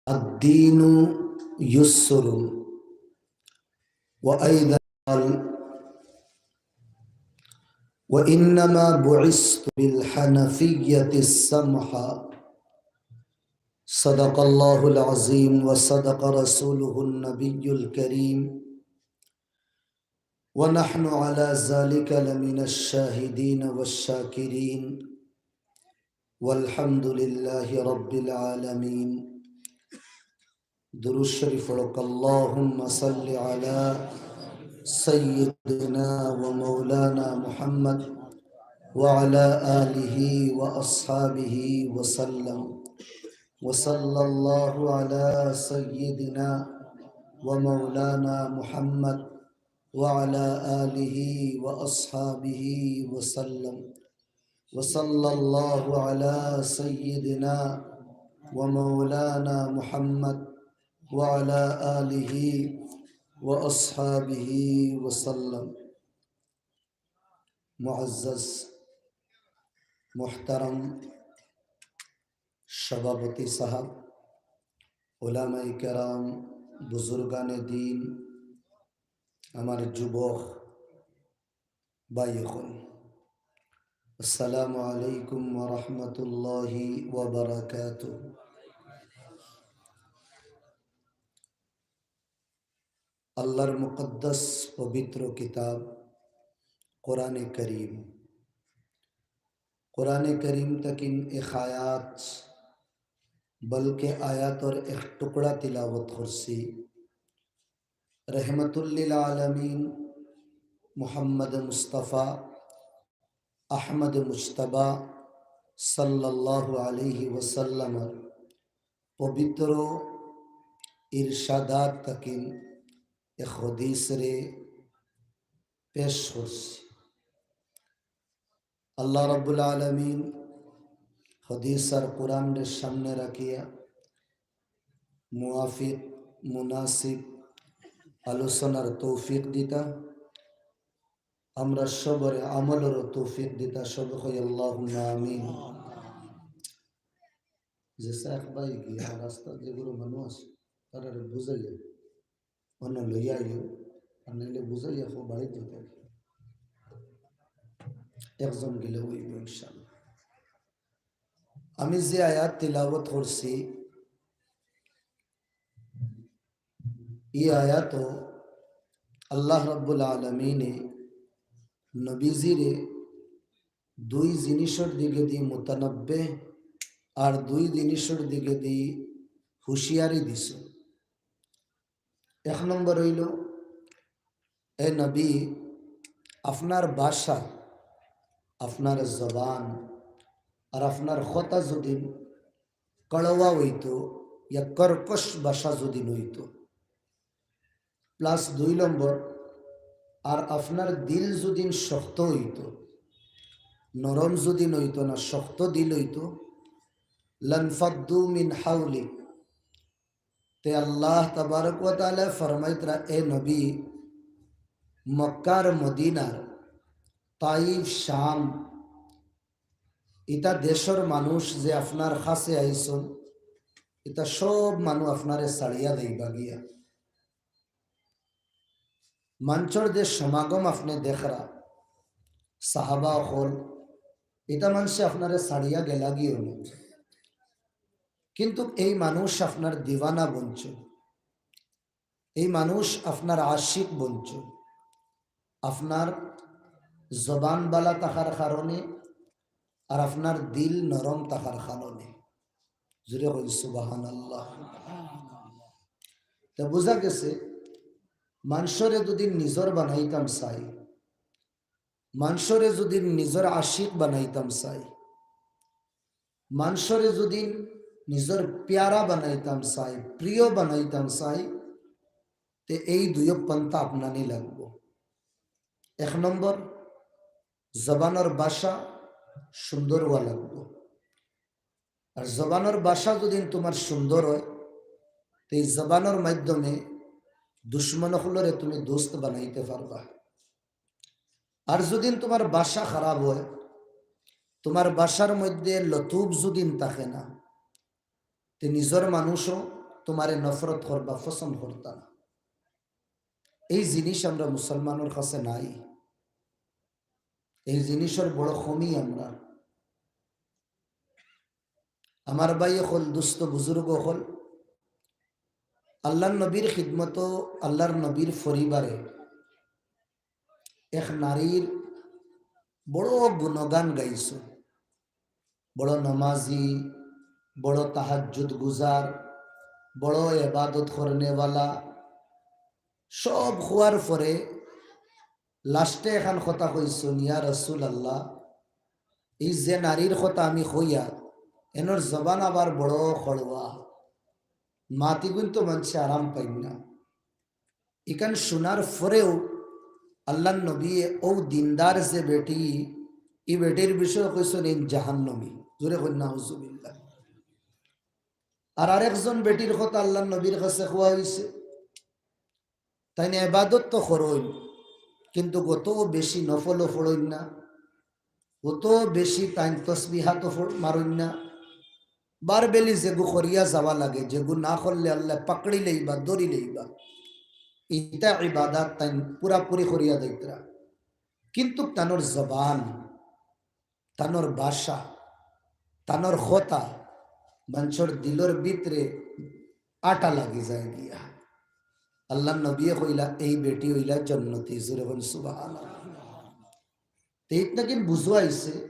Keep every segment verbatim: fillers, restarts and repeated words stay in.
الدين يسر. وأيضا قال: وإنما بعثت بالحنفية السمحة. صدق الله العظيم وصدق رسوله النبي الكريم، ونحن على ذلك لمن الشاهدين والشاكرين، والحمد لله رب العالمين. درود شريف پڑھو۔ اللهم صل على سيدنا ومولانا محمد وعلى آله وأصحابه وسلم. وصلى الله على سيدنا ومولانا محمد وعلى آله وأصحابه وسلم. وصلى الله على سيدنا ومولانا محمد وعلى آله وأصحابه وسلم. معزز محترم সভাপতি সাহেব, ওলামায়ে কেরাম, বুজুর্গানে দ্বীন, আমার যুবক ভাই অকল, আসসালামু আলাইকুম ওয়া রাহমাতুল্লাহি ওয়া বারাকাতুহু। আল্লাহর মুকদ্দাস পবিত্র কিতাব কোরআনে করিম। কোরআনে করিম থাকিন এক আয়াত, বলকে আয়াতর এক টুকরা তিলাওয়াত করছি। রহমতুল্লিল আলামিন মুহাম্মদ মুস্তাফা আহমদ মুজতবা সাল্লাল্লাহু আলাইহি ওয়াসাল্লামর পবিত্র ইরশাদাত থাকিন এক হাদিসরে পেশ করছি। আল্লাহ রাব্বুল আলামিন হাদিস আর কোরআনরে সামনে রাখিয়া মুওয়াফিক, মুনাসিব আলোচনার তৌফিক দিতা, আমরা সবরে আমলরও তৌফিক দিতা। সবে কই আল্লাহুম্মা আমিন। যে শেখ ভাই গিয়া রাস্তা যেগুলো মানুষ আছে, তারারে বুঝাইয়া অন্য লইয়া আইও, আর নাইলে বুঝাইয়া কো বাড়িত যাইতে। একজন গেলে অইবো ইনশাআল্লাহ। আমি যে আয়াত তিলাওয়াত করছি, এই আয়াতো আল্লাহ রাব্বুল আলামিনে নবীজিরে দুই জিনিসর দিকেদি মুতানাব্বে আর দুই জিনিসর দিকেদি হুঁশিয়ারি দিছে। এক নম্বর অইলো, এ নবী, আপনার ভাষা, আপনার জবান আর আপনার কথা যদি কড়ওয়া অইতো, ইয়া কর্কশ ভাষা যদি অইতো, প্লাস দুই নম্বর, আর আপনার দিল যদি শক্ত অইতো, নরম যদি অইতো না, শক্ত দিল অইতো, লানফাদ্দু মিন হাওলিক, তে আল্লাহ তাবারক ওয়া তাআলা ফরমাইতরা, এ নবী, মক্কার, মদিনার, তাইফ, শাম, ইতা দেশর মানুষ যে আপনার কাছে আইছইন, ইতা সব মানুষ আপনারে ছাড়িয়া যাইবা গিয়া। মানষর যে সমাগম আপনে দেখরা, সাহাবা অকল, ইতা মানষে আপনারে ছাড়িয়া গেলা গিয়া অনেক। কিন্তু এই মানুষ আপনার দিওয়ানা বনছে, এই মানুষ আপনার আশিক বনছে, আপনার জবান বালা থাকার কারণে আর আপনার দিল নরম থাকার কারণে। জোরে কইন সুবহানাল্লাহ। তে বুঝা গেছে, মানষরে যদি নিজর বানাইতাম চাই, মানষরে যদি নিজর আশিক বানাইতাম চাই, মানষরে যদি নিজর পিয়ারা বানাইতাম চাই, প্রিয় বানাইতাম চাই, তে এই দুইও পন্থা আপনানি লাগবো। এক নম্বর, জবানর ভাষা সুন্দর অওয়া লাগবো। আর জবানর ভাষা যদি তোমার সুন্দর হয়, তে এই জবানর মাধ্যমে দুশমন অকলরে তুমি দোস্ত বানাইতে পারবা। আর যদি তোমার ভাষা খারাপ হয়, তোমার ভাষার মধ্যে লতুফ যদি থাকে না, তে নিজর মানুষও তুমারে নফরত করবা, পছন্দ করতা না। এই জিনিস আমরা মুসলমানর কাছে নাই। এই জিনিসর বড় কমি আমরা। আমার ভাই অকল, দুস্ত বুজুর্গ অকল, আল্লাহর নবীর খিদমতো, আল্লাহর নবীর পরিবারে এক নারীর বড় গুণগান গাইছো। বড় নমাজি, বড় তাহাজ্জুদ গুজার, বড় ইবাদত করনেওয়ালা। সব কওয়ার পরে লাস্টে এখান কথা কইছইন, "ইয়া রাসূলুল্লাহ, এই যে নারীর কথা আমি কইয়ার, এনর জবান আবার বড় কড়ুয়া, মাতিগুন তো মানষে আরাম পাইন না।" ইখান শুনার পরেও আল্লাহর নবীয়ে অউ দিনদার যে বেটি, ই বেটির বিষয়ে কইছইন, "ইন জাহান্নামী।" জোরে কইন, "নাউজুবিল্লাহ।" আর আরেকজন বেটির কথা আল্লাহর নবীর কাছে কওয়া অইছে, তাইন ইবাদত তো করইন, কিন্তু অত বেশি নফলও পড়ইন না, অত বেশি তাইন তসবিহাতও পড়-, মারইন না। বারবেলি যেগু করিয়া যাওয়া লাগে, যেগু না করলে আল্লায় পাকড়ি লইবা, ধরি লইবা, ইতা ইবাদত তাইন পুরাপুরি করিয়া যাইতরা। কিন্তু তানর জবান, তানর ভাষা, তানর কথা মানষর দিলর ভিতরে আটা লাগি যায় গিয়া। আল্লাহর নবীয়ে কইলা, "এই বেটি অইলা জন্নতি।" জোরে কইন সুবহানাল্লাহ। তে ইতা থাকি বুঝা অইছে,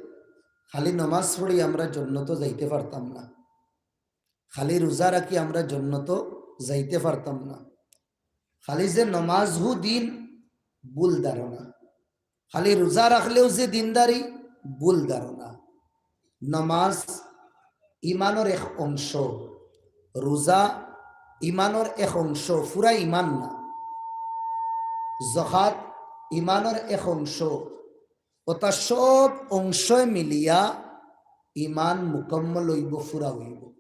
খালি নমাজ পড়ি আমরা জন্নতো যাইতে পারতাম না, খালি রোজা রাখি আমরা জন্নতো যাইতে পারতাম না, খালি যে নমাজ হু দিন ভুল ধারণা, খালি রোজা রাখলেউ যে দিনদারি, ভুল ধারণা। নমাজ ইমানর এক অংশ, রোজা ইমানর এক অংশ, পুরা ইমান না। জকাত ইমানর এক অংশ, অতা সব অংশয় মিলিয়া ইমান মুকম্মল অইবো, পুরা অইবো।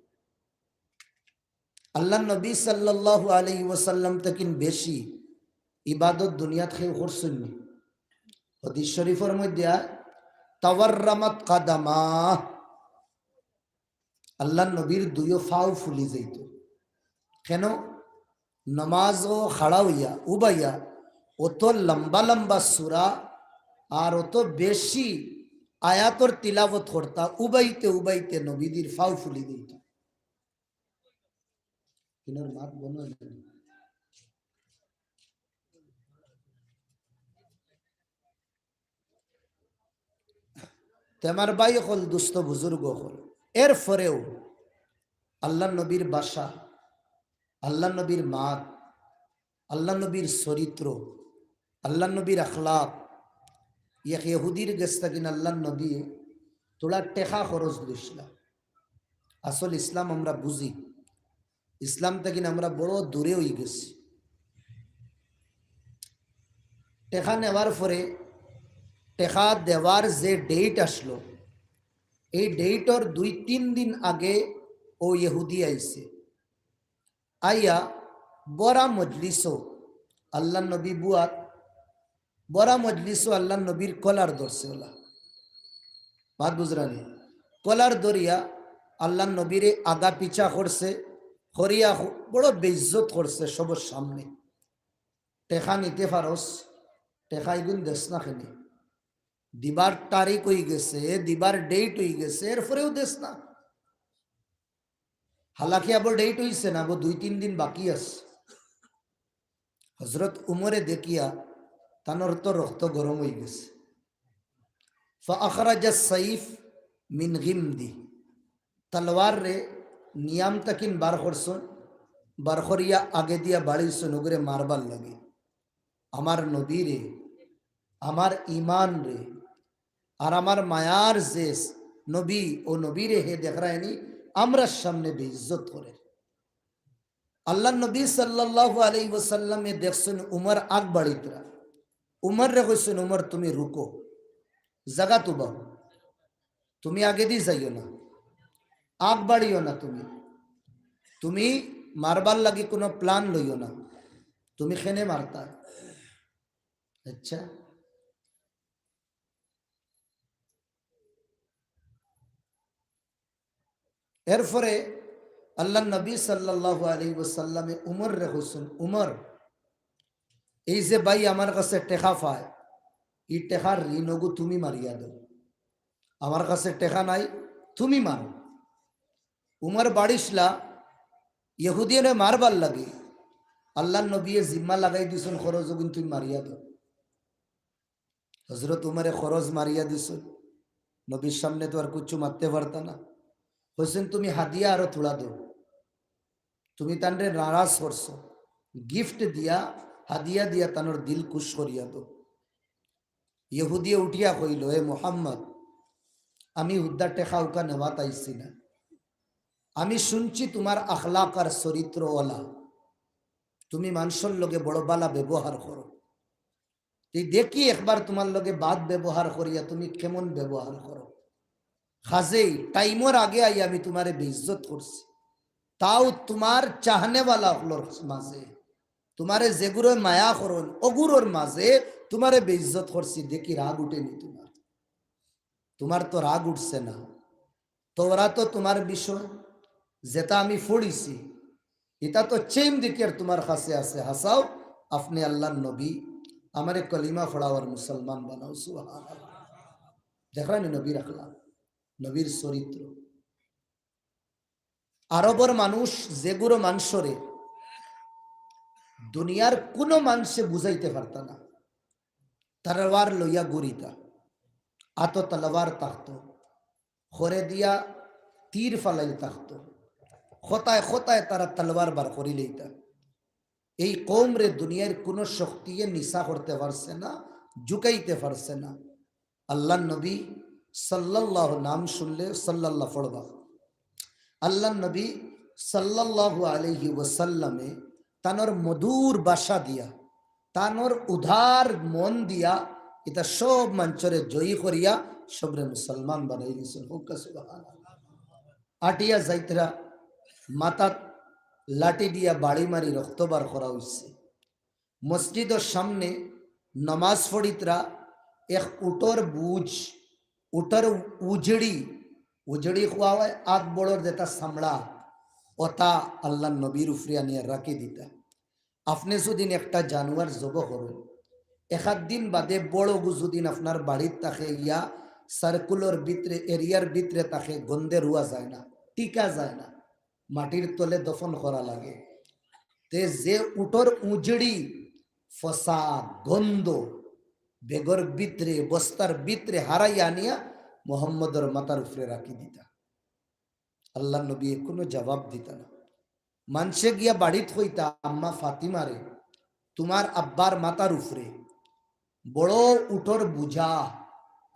আল্লাহর নবী সাল্লাল্লাহু আলাইহি ওয়াসাল্লাম থাকি বেশি ইবাদত দুনিয়াত কেউ করছইন নি? হাদিস শরীফর মধ্যে আয়, "তাওয়াররামাত কাদামা", আল্লাহর নবীর দুইও পাও ফুলি যাইতো। কেন? নমাজো খাড়া অইয়া, উবাইয়া, অত লম্বা লম্বা সূরা আর অত বেশি আয়াতর তিলাওয়াত করতা, উবাইতে উবাইতে নবীজির পাও ফুলি যাইতো। কিনার মাত বন্ধ অইল। তে আমার ভাই অকল, দুস্ত বুজুর্গ অকল, এরপরেও আল্লাহর নবীর ভাষা, আল্লাহর নবীর মাত, আল্লাহর নবীর চরিত্র, আল্লাহর নবীর আখলাক, এক ইহুদির গেছ থাকি আল্লাহর নবী থুড়া টেকা খরচ লইছলা। আসল ইসলাম আমরা বুঝি, ইসলাম থাকি আমরা বড় দূরে অইগেছি। টেকা নেওয়ার পরে, টেকা দেওয়ার যে date আসলো, এই dateর দুই তিন দিন আগে অউ ইহুদি আইছে। আইয়া বড়া মজলিসো আল্লাহর নবী বওয়াত, বড়া মজলিসো আল্লাহর নবীর কলার ধরছে অলা। মাত বুঝরানি? কলার ধরিয়া আল্লাহর নবীরে আগা পিছা করছে, করিয়া হু-, বড় বেইজ্জত করছে সবর সামনে। টেকা নিতে পারস, টেকা ইগুন দেস না কেনে? দিবার তারিখ অইগেছে, দিবার date অইগেছে, এরপরেও দেস না। হালাকি আবার date অইছে না, আবার দুই তিন দিন বাকি আছে। হযরত উমরে দেখিয়া তানর তো রক্ত গরম অইগেছে। ফাআখরাজাস সাইফ মিন গিমদি, তলোয়াররে নিয়াম থাকি বার করছইন, বার করিয়া আগেদিয়া বাড়িছইন অগুরে মারবার লাগি। আমার নবীরে, আমার ইমানরে, আর আমার মায়ার যে নবী, অউ নবীরে হে দেখরায়নি আমরার সামনে বেইজ্জত করের। আল্লাহর নবী সাল্লাল্লাহু আলাইহি ওয়াসাল্লামে দেখছইন উমর আগ বাড়িতরা। উমররে কইছইন, "উমর, তুমি রুকো, জাগাত উবাও, তুমি আগেদি যাইও না, আগ বাড়িও না তুমি, তুমি মারবার লাগি কুনু plan লইও না, তুমি কেনে মারতায়।" আচ্ছা, এরপরে আল্লাহর নবী সাল্লাল্লাহু আলাইহি ওয়াসাল্লামে উমররে কইছইন, "উমর, এই যে ভাই আমার কাছে টেকা পায়, ই টেকার ঋণ অগু তুমি মারিয়া দেও। আমার কাছে টেকা নাই, তুমি মারো।" উমর বাড়িছলা ইহুদিরে মারবার লাগি, আল্লাহর নবীয়ে জিম্মা লাগাই দিছইন, "খরচ অগুন তুমি মারিয়া দেও।" হযরত উমরে খরচ মারিয়া দিছইন। নবীর সামনে তো আর কিচ্ছু মারতে পারতা না। কইছইন, "তুমি হাদিয়া আরো থুড়া দেও, তুমি তানরে নারাজ করছো, গিফট দিয়া, হাদিয়া দিয়া তানর দিল খুশ করিয়া দেও।" ইহুদিয়ে উঠিয়া কইল, "এ মুহাম্মদ, আমি হুদ্দা টেকা উকা নেওয়াত আইছি না। আমি শুনছি তুমার আখলাক আর চরিত্র অলা, তুমি মানষর লগে বড় বালা ব্যবহার করো। তে দেখি একবার তুমার লগে বাদ ব্যবহার করিয়া তুমি কেমন ব্যবহার করো। কাজেই টাইমর আগে আইয়া আমি তুমারে বেইজ্জত করছি, তাও তুমার চাহনেওয়ালা অকলর মাঝে, তুমারে যেগুরে মায়া করইন অগুরর মাঝে তুমারে বেইজ্জত করছি, দেখি রাগ উঠেনি তুমার। তুমার তো রাগ উঠছে না, তওরাতো তুমার বিষয়, যেটা আমি পড়ছি, ইটা তো চেইন দেখিয়ার তুমার কাছে আছে। হাছাউ, আপনে আল্লাহর নবী, আমারে কলিমা পড়াও আর মুসলমান বানাও।" সুবহানাল্লাহ। দেখরানি নবীর আখলাক, নবীর চরিত্র। আরবর মানুষ যেগুরে মানষরে দুনিয়ার কুনু মানষে বুঝাইতে পারতা না, তলোয়ার লইয়া ঘুরিতা, আতো তলোয়ার থাকতো, খরে দিয়া তীর ফালাই থাকতো, কথায় কথায় তারা তলোয়ার বার করি লইতা। এই কওমরে দুনিয়ার কুনু শক্তিয়ে নিচা করতে পারছে না, ঝুকাইতে পারছে না। আল্লাহর নবী সাল্লাল্লাহু, নাম শুনলে সাল্লাল্লাহু পড়বা। আল্লাহর নবী সাল্লাল্লাহু আলাইহি ওয়াসাল্লামে তানর মধুর ভাষা দিয়া, তানর উদার মন দিয়া, ইটা সব মানষরে জয়ী করিয়া সবরে মুসলমান বানাই দিছইন। কউক্কা সুবহানাল্লাহ। আটিয়া যাইতরা, মাথাত লাঠি দিয়া বাড়ি মারি রক্ত বার করা অইছে। মসজিদর সামনে নমাজ পড়িতরা, এক উটর বুজ, উটর উজড়ি, উজড়ি কওয়া অয় আত বড়র যেটা চামড়া, অটা আল্লাহর নবীর উপরে আনিয়া রাখি দিতা। আপনে যুদিন একটা জানোয়ার জবো করইন, একাধ দিন বাদে বড় অগু যুদিন আপনার বাড়িত থাকে, ইয়া সার্কুলর ভিতরে, এরিয়ার ভিতরে থাকে, গন্ধে রুয়া যায় না, টিকা যায় না, মাটির তলে দফন করা লাগে। তে যে উটর উজড়ি, ফসা, গন্ধ, বেগর ভিতরে, বস্তার ভিতরে হারাই আনিয়া মোহাম্মদর মাথার উপরে রাখি দিতা। আল্লাহর নবী কুনু জবাব দিতা না। মানষে গিয়া বাড়িত কইতা, "আম্মা ফাতিমারে, তুমার আব্বার মাথার উপরে বড় উটর বুজা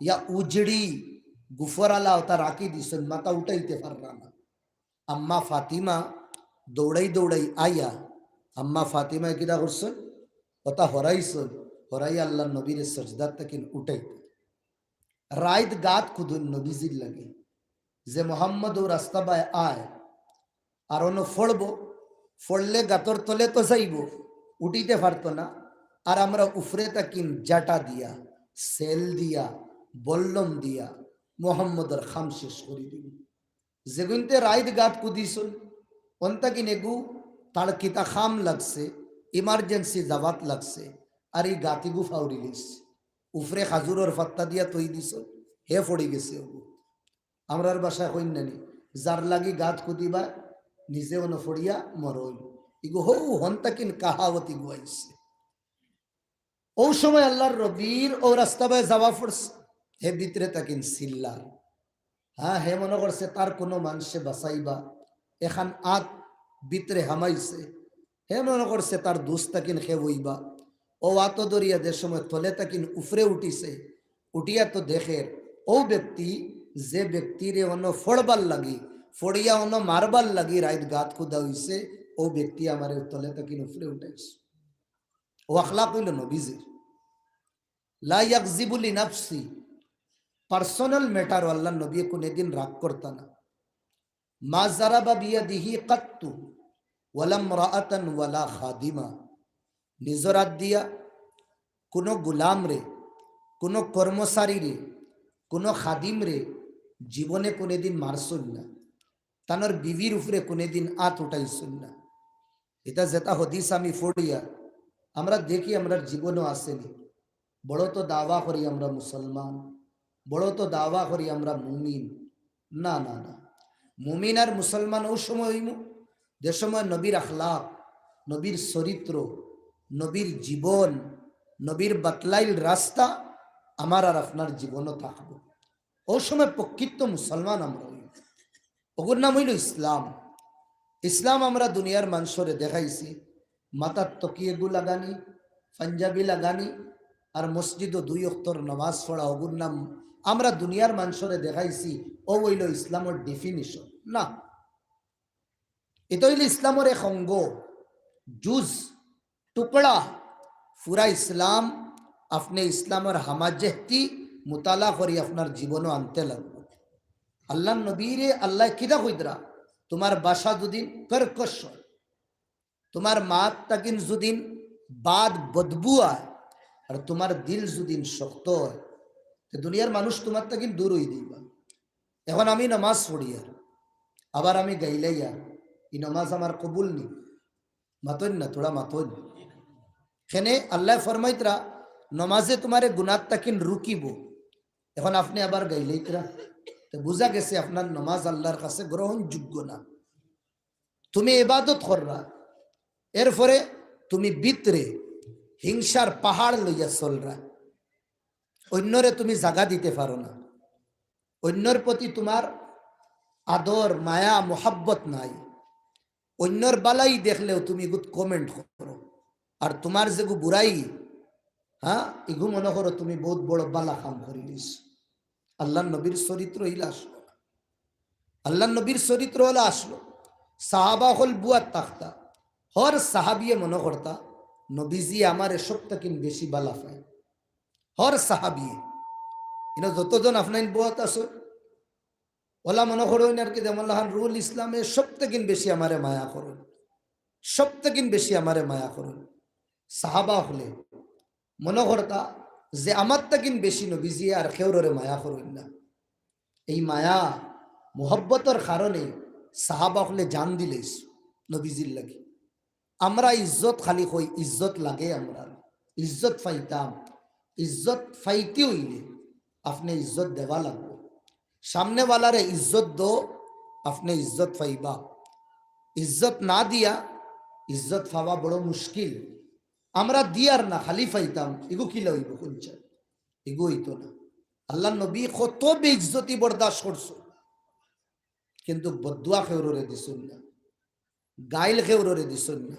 ইয়া উজড়ি গুফরালা অটা রাখি দিছইন, মাথা উঠাইতে পাররা না।" আম্মা ফাতিমা দৌড়াই দৌড়াই আইয়া, আম্মা ফাতিমায় কিতা করছইন? অটা হরাইছইন, হরাইয়া আল্লাহর নবীরে সজদাত থাকিন উঠাইতা। রাইত গাত কুদইন নবীজির লাগি, যে মোহাম্মদ অউ রাস্তা বায় আয়, আর অনো ফড়বো, ফড়লে গাতর তলে তো যাইবো, উঠিতে পারতো না। আর আমরা উফরে থাকিন জাটা দিয়া, সেল দিয়া, বল্লম দিয়া মোহাম্মদর কাম শেষ করি দিমু। যেগুইন্তে রাইত গাত কুদিছইন, অন থাকিন এগু তার কিতা কাম লাগছে, ইমার্জেন্সি দাওয়াত লাগছে, আর ই গাত ইগু ফাউরি লইছে। উফরে খাজুরর ফাত্তা দিয়া তৈ দিছইন, হে ফড়ি গেছে অগু। আমরার ভাষায় কইন নানি, যার লাগি গাত কুদিবা, নিজে অনো ফড়িয়া মরইন। ইগু হউ হন থাকিন কাহাওত ইগু আইছে। অউ সময় আল্লাহর নবীর অউ রাস্তা বায় যাওয়া পড়ছে, হে ভিতরে থাকিন চিল্লার। হ্যাঁ, হে মনো করছে তার কুনু মানষে বাচাইবা, এখান আত ভিতরে হামাইছে, হে মনো করছে তার দুস্ত থাকিন হে অইবা। অউ আতো ধরিয়া যে সময় তলে থাকিন উফরে উঠিছে, উঠিয়া তো দেখের, অউ ব্যক্তি, যে ব্যক্তিরে অনো ফড়বার লাগি, ফড়িয়া অনো মারবার লাগি রাইত গাত কুদা অইছে, অউ ব্যক্তি আমারে তলে থাকিন উফরে উঠাইছে। অউ আখলাক অইলো নবীজির। লা ইয়াগযিবু লিনাফসি, পার্সোনাল ম্যাটারও আল্লাহর নবী কুনুদিন রাগ করতা না। মা যারাবা বিয়াদিহি কাত্তু ওয়ালা ইমরাআতান ওয়ালা খাদিমা। নিজর আত দিয়া কুনু গুলামরে, কুনু কর্মচারীরে, কুনু খাদিমরে জীবনে কুনুদিন মারছইন না। তানর বিবির উপরে কোনোদিন আত উঠাইছইন না। ইতা যেটা হাদিস আমি পড়িয়া আমরা দেখি, আমরার জীবনও আছেনি। বড় তো দাওয়া করি আমরা মুসলমান, বড় তো দাওয়া করি আমরা মুমিন। না, না, না। মুমিন আর মুসলমান অউ সময় অইমু, যে সময় নবীর আখলাক, নবীর চরিত্র, নবীর জীবন, নবীর বাতলাইল রাস্তা আমার আর আপনার জীবনও থাকবো। অউ সময় প্রকৃত মুসলমান আমরা অইমু। অগুর নাম অইলো ইসলাম। ইসলাম আমরা দুনিয়ার মানষরে দেখাইছি, মাথাত তকিয়াগু লাগানি, পাঞ্জাবি লাগানি, আর মসজিদো দুই অক্তর নামাজ পড়া। অগুর নাম আমরা দুনিয়ার মানষরে দেখাইছি, অউ অইলো ইসলামর definition। না, ইটা অইলো ইসলামর এক অঙ্গ, জুজ, টুকরা। পুরা ইসলাম, আপনে ইসলামর হামাজেহতি মুতালা করি আপনার জীবনও আনতে লাগবো। আল্লার নবীরে আল্লায় কিতা কইতরা, তুমার ভাষা যুদিন কর্কশ অয়, তুমার মাত তাকিন যুদিন বাদ বদবু আয়, আর তুমার দিল যুদিন শক্ত অয়, তে দুনিয়ার মানুষ তুমার তাকিন দূর অই দিবা। এখন আমি নমাজ পড়িয়ার, আবার আমি গাইলাইয়ার, ই নমাজ আমার কবুল নি? মাতইন না, থুড়া মাতইন। কেনে আল্লায় ফরমাইতরা, নমাজে তুমারে গুনাত তাকিন রুকিবো। এখন আপনে আবার গাইলাইতরা, তে বুঝা গেছে আপনার নমাজ আল্লার কাছে গ্রহণযোগ্য না। তুমি ইবাদত কররা, এরপরে তুমি ভিতরে হিংসার পাহাড় লইয়া চলরা, অইন্যরে তুমি জাগা দিতে পারো না, অইন্যর প্রতি তুমার আদর, মায়া, মোহাব্বত নাই, অইন্যর বালাই দেখলেও তুমি ইগুত comment করো, আর তুমার যেগু বুরাই, হ্যাঁ, ইগু মনো করো তুমি বউত বড় বালা কাম করিলিছো। আল্লার নবীর চরিত্র ইলা আছলো না। আল্লার নবীর চরিত্র অলা আছলো। সাহাবা অকল বুয়াত থাকতা, হর সাহাবিয়ে মনো করতা, নবীজিয়ে আমারে সব তাকিন বেশি বালা পাইন। হর সাহাবিয়ে, ইনো যতজন আপনাইন বুয়াত আছো, অলা মনো করইন আর কি, যেমন লাখান রুহুল ইসলামে সব তাকিন বেশি আমারে মায়া করইন, সব তাকিন বেশি আমারে মায়া করইন। সাহাবা অকলে মনো করতা যে আমার তাকিন বেশি নবীজিয়ে আর কেউররে মায়া করইন না। এই মায়া, মোহব্বতর কারণে সাহাবা অকলে জান দিলাইছইন নবীজির লাগি। আমরা ইজ্জত খালি কই, ইজ্জত লাগে আমরার, ইজ্জত পাইতাম, ইজ্জত পাইতে অইলে আপনে ইজ্জত দেওয়া লাগবো। সামনেওয়ালারে ইজ্জত দো, আপনে ইজ্জত পাইবা। ইজ্জত না দিয়া ইজ্জত পাওয়া বড় মুশকিল। আমরা দিয়ার না, খালি পাইতাম, ইগু কিলা অইবো কুনচা? ইগু অইতো না। আল্লার নবী কত বেইজ্জতি বরদাস্ত করছইন, কিন্তু বদদুয়া কেউররে দিছইন না, গাইল কেউররে দিছইন না।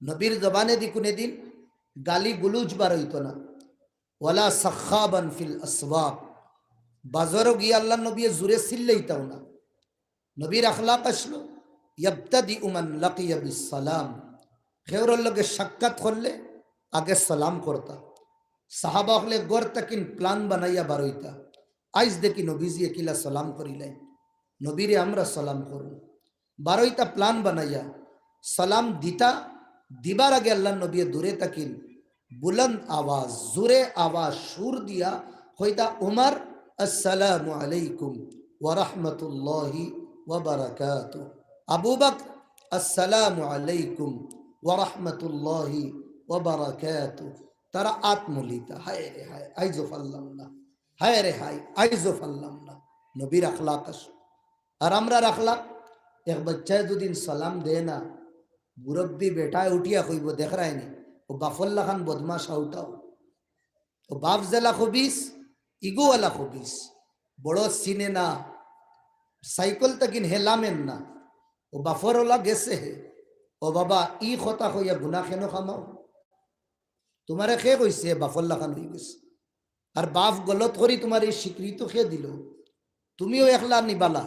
নবীর জবানেদি কুনুদিন গালি গুলুজ বার অইতো না। ওয়ালা সাখাবান ফিল আসওয়াক, বাজারো গিয়া আল্লার নবীয়ে জুরে চিল্লাইতাও না। নবীর আখলাক আছলো, ইয়াবতাদিউ মান লাকিয়া বিস সালাম, কেউরর লগে সাক্ষাৎ করলে আগে সালাম করতা। সাহাবা অকলে ঘর তাকিন plan বানাইয়া বারইতা, আইজ দেখি নবীজিয়ে কিলা সালাম করিলাইন, নবীরে আমরা সালাম করমু। বারইতা plan বানাইয়া সালাম দিতা, দিবার আগে আল্লার নবীয়ে দূরে তাকিন বুলন্দ আওয়াজ, জুরে আওয়াজ, সুর দিয়া কইতা, উমর, আসসালামু আলাইকুম ওয়া রাহমাতুল্লাহি ওয়া বারাকাতুহু। আবু বকর, আসসালামু আলাইকুম ওয়া রাহমাতুল্লাহি ওয়া বারাকাতুহু। তারা আত মুলিতা, হায় রে হায়, আইজও পারলাম না, হায় রে হায়, আইজও পারলাম না। নবীর আখলাক আছলো। আর আমরার আখলাক, এক বাইচ্চায় যুদিন সালাম দেয় না, মুরব্বি বেটায় উঠিয়া কইবো, দেখরায়নি, অউ বাফর লাখান বদমাশ অউটাও। অউ বাফ যেলা খবিছ, ইগু অলা খবিছ। বড় চিনে না, সাইকেল তাকিন হে লামের না, অউ বাফর অলা গেছে হে। ও বাবা, ই কথা কইয়া গুনা কেনে কামাও? তুমারে কে কইছে বাফর লাখান অইগেছে? আর বাফ গলত করি তুমারে ই স্বীকৃতি কে দিলো? তুমিও একলা নি বালা,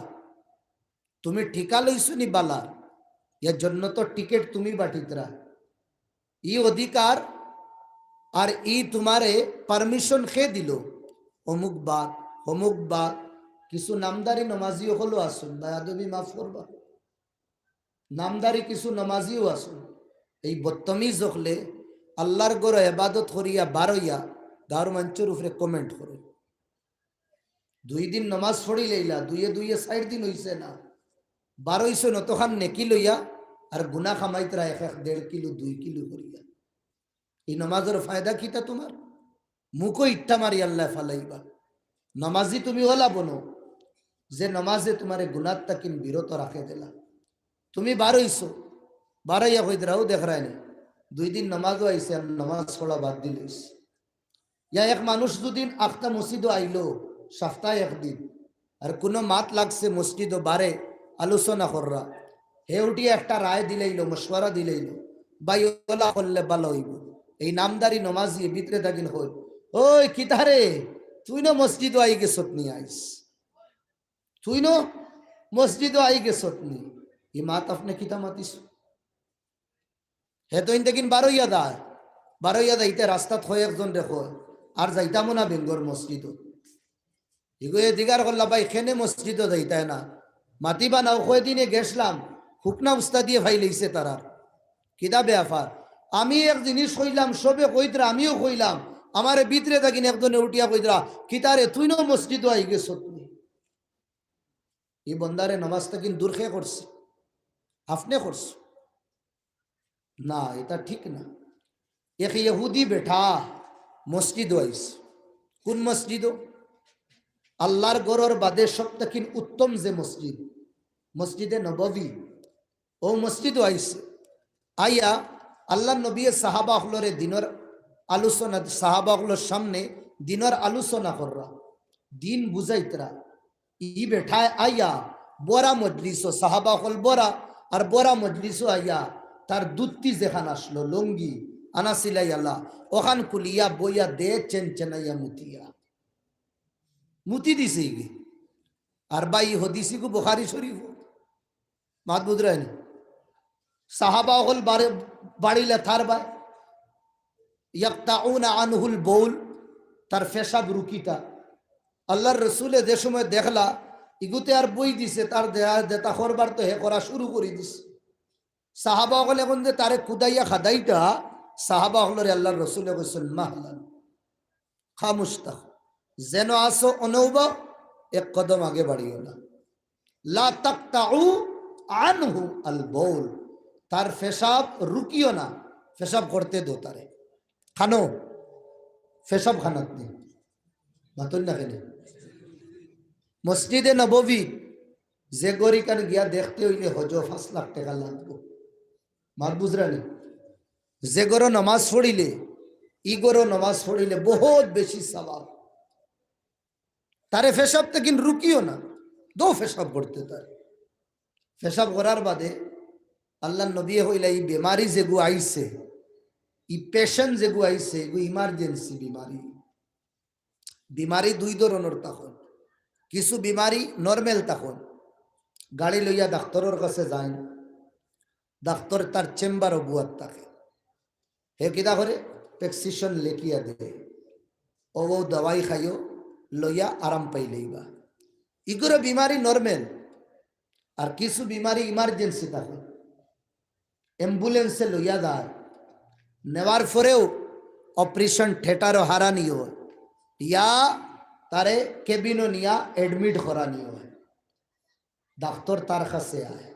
তুমি ঠিকা লইছো নি বালা, ইয়া জন্নতর টিকেট তুমি বাটিতরা। ই অধিকার আর ই তুমারে permission কে দিলো? অমুক বাপ, অমুক বাপ, কিছু নামদারি নমাজি অকলও আছইন, বেয়াদবি মাফ করবা। নামদারি কিছু নমাজিও আছইন, এই বদতমিজ অকলে আল্লার ঘরো এবাদত করিয়া বারইয়া গাঁওর মানষর উপরে comment করে। দুই দিন নমাজ পড়িলাইলা, দুইয়ে দুইয়ে চাইর দিন অইছে না। বারইছো নতখান নেকি লইয়া, আর গুনা কামাইতরা এক এক দেড় কিলো, দুই কিলো করিয়া। ই নমাজর ফায়দা কিতা তুমার? মুখো ইট্টা মারি আল্লায় ফালাইবা। নমাজি তুমি অলা বনো, যে নমাজে তুমারে গুনার তাকিন বিরত রাখে দিলা। তুমি বারইছো, বারইয়া কইদরা, "ও দেখরায়নি, দুই দিন নমাজও আইছে, আর নমাজ পড়া বাদ দিলইছে।" ইয়া এক মানুষ দুদিন আখতা মসজিদও আইলো, সপ্তাহে একদিন, আর কুনু মাত লাগছে মসজিদও বারে আলোচনা কররা, হে উঠিয়া একটা রায় দিলাইলো, মশওয়ারা দিলাইলো, "ভাই, অলা করলে ভালা অইবো।" এই নামদারি নমাজি ভিতরে থাকিন কয়, "ওই কিতারে, তুই না মসজিদও আই গেছত নি আইস, তুই না মসজিদও আই গেছত নি, ই মাত আপনে কিতা মাতিস?" হে তো ইনতে কিন বারইয়া যায়, বারইয়া যাইতে রাস্তাত কয় একজনরে কয়, "আর যাইতামও না বেঙ্গর মসজিদও।" ইগুয়ে জিগার করলা, "ভাই, কেনে মসজিদও যাইতায় না? মাতিবা না, অউ কয়দিনে গেছলাম, হুকনা উস্তাদিয়ে ফাইলাইছে তারার।" "কিতা বেয়াপার?" "আমি এক জিনিস কইলাম, সবে কইতরা, আমিও কইলাম, আমারে ভিতরে থাকিন একজনে উঠিয়া কইতরা, 'কিতারে, তুই না মসজিদও আই গেছত নি?'" ই বন্দারে নমাজ থাকিন দূর কে করছে? আপনে করছে। না, ইটা ঠিক না। এক ইহুদি বেটা মসজিদও আইছে। কুন মসজিদও? আল্লার ঘরর বাদে সব থাকিন উত্তম যে মসজিদ, মসজিদে নববী, অউ মসজিদও আইছে। আইয়া আল্লার নবীয়ে সাহাবা অকলরে দিনর আলোচনা, সাহাবা অকলর সামনে দিনর আলোচনা কররা, দিন বুঝাইতরা। ই বেটায় আইয়া বড়া মজলিসও, সাহাবা অকল বড়া, আর বড়া মজলিসও আইয়া তার ধুতি যেখান আছলো, লুঙ্গি আনা সিলাইআলা, অখান খুলিয়া বইয়া দে চেনচেনাইয়া মুতিয়া। মুতি দিছে ইগি। আর ভাই, ই হাদিস ইগু বুখারী শরীফ। মাত বুঝরায়নি? সাহাবা অকল বারে-, বাড়িলে তার বায়, ইয়াকতাউনা আনহুল বৌল, তার পেশাব রুকিতা। আল্লার রসুলে যে সময় দেখলা, ইগুতে আর বই দিছে, তার দেয়া যেতা করবার তো হে করা শুরু করি দিছে। সাহাবা অকলে কুনদে তারে কুদাইয়া খাদাইতা, সাহাবা অকলরে আল্লার রসুলে কইছইন, "মাহলান।" খামোশ থাকো, যেন আছো অনো উবা, এক কদম আগে বাড়িও না। লা তাকতাউ আনহু আল বৌল, তার পেশাব রুকিও না, পেশাব করতে দো তারে। খানো, পেশাব খানাত নি। মাতইন না কেনে? মসজিদে নববী, যে ঘর ইখান গিয়া দেখতে অইলে হজো পাঁচ লাখ টেকা লাগবো। মাত বুঝরায়নি? যে ঘরো নমাজ পড়িলে, ই ঘরো নমাজ পড়িলে বহুত বেশি সওয়াব। তারে পেশাব থাকিন রুকিও না, দো পেশাব করতে তারে। পেশাব করার বাদে আল্লার নবীয়ে কইলা, ই বেমারি যেগু আইছে, ই patient যেগু আইছে, এগু emergency বেমারি। বেমারি দুই ধরনর থাকইন। কিছু বেমারি normal থাকইন। গাড়ি লইয়া ডাক্তরর কাছে যাইন, ডাক্তর তার চেম্বারো বুয়াত থাকে। হে কিতা করে? Prescription লেখিয়া দে, অউ অউ দাওয়াই খাইও, লইয়া আরাম পাইলেইবা। ইগুরে বেমারি normal। আর কিছু বেমারি emergency থাকে, ambulance-এ লইয়া যায়, নেওয়ার পরেও operation theatre-ও হারানি অয়, ইয়া তারে cabin-ও নিয়া admit করানি অয়। ডাক্তর তার কাছে আয়,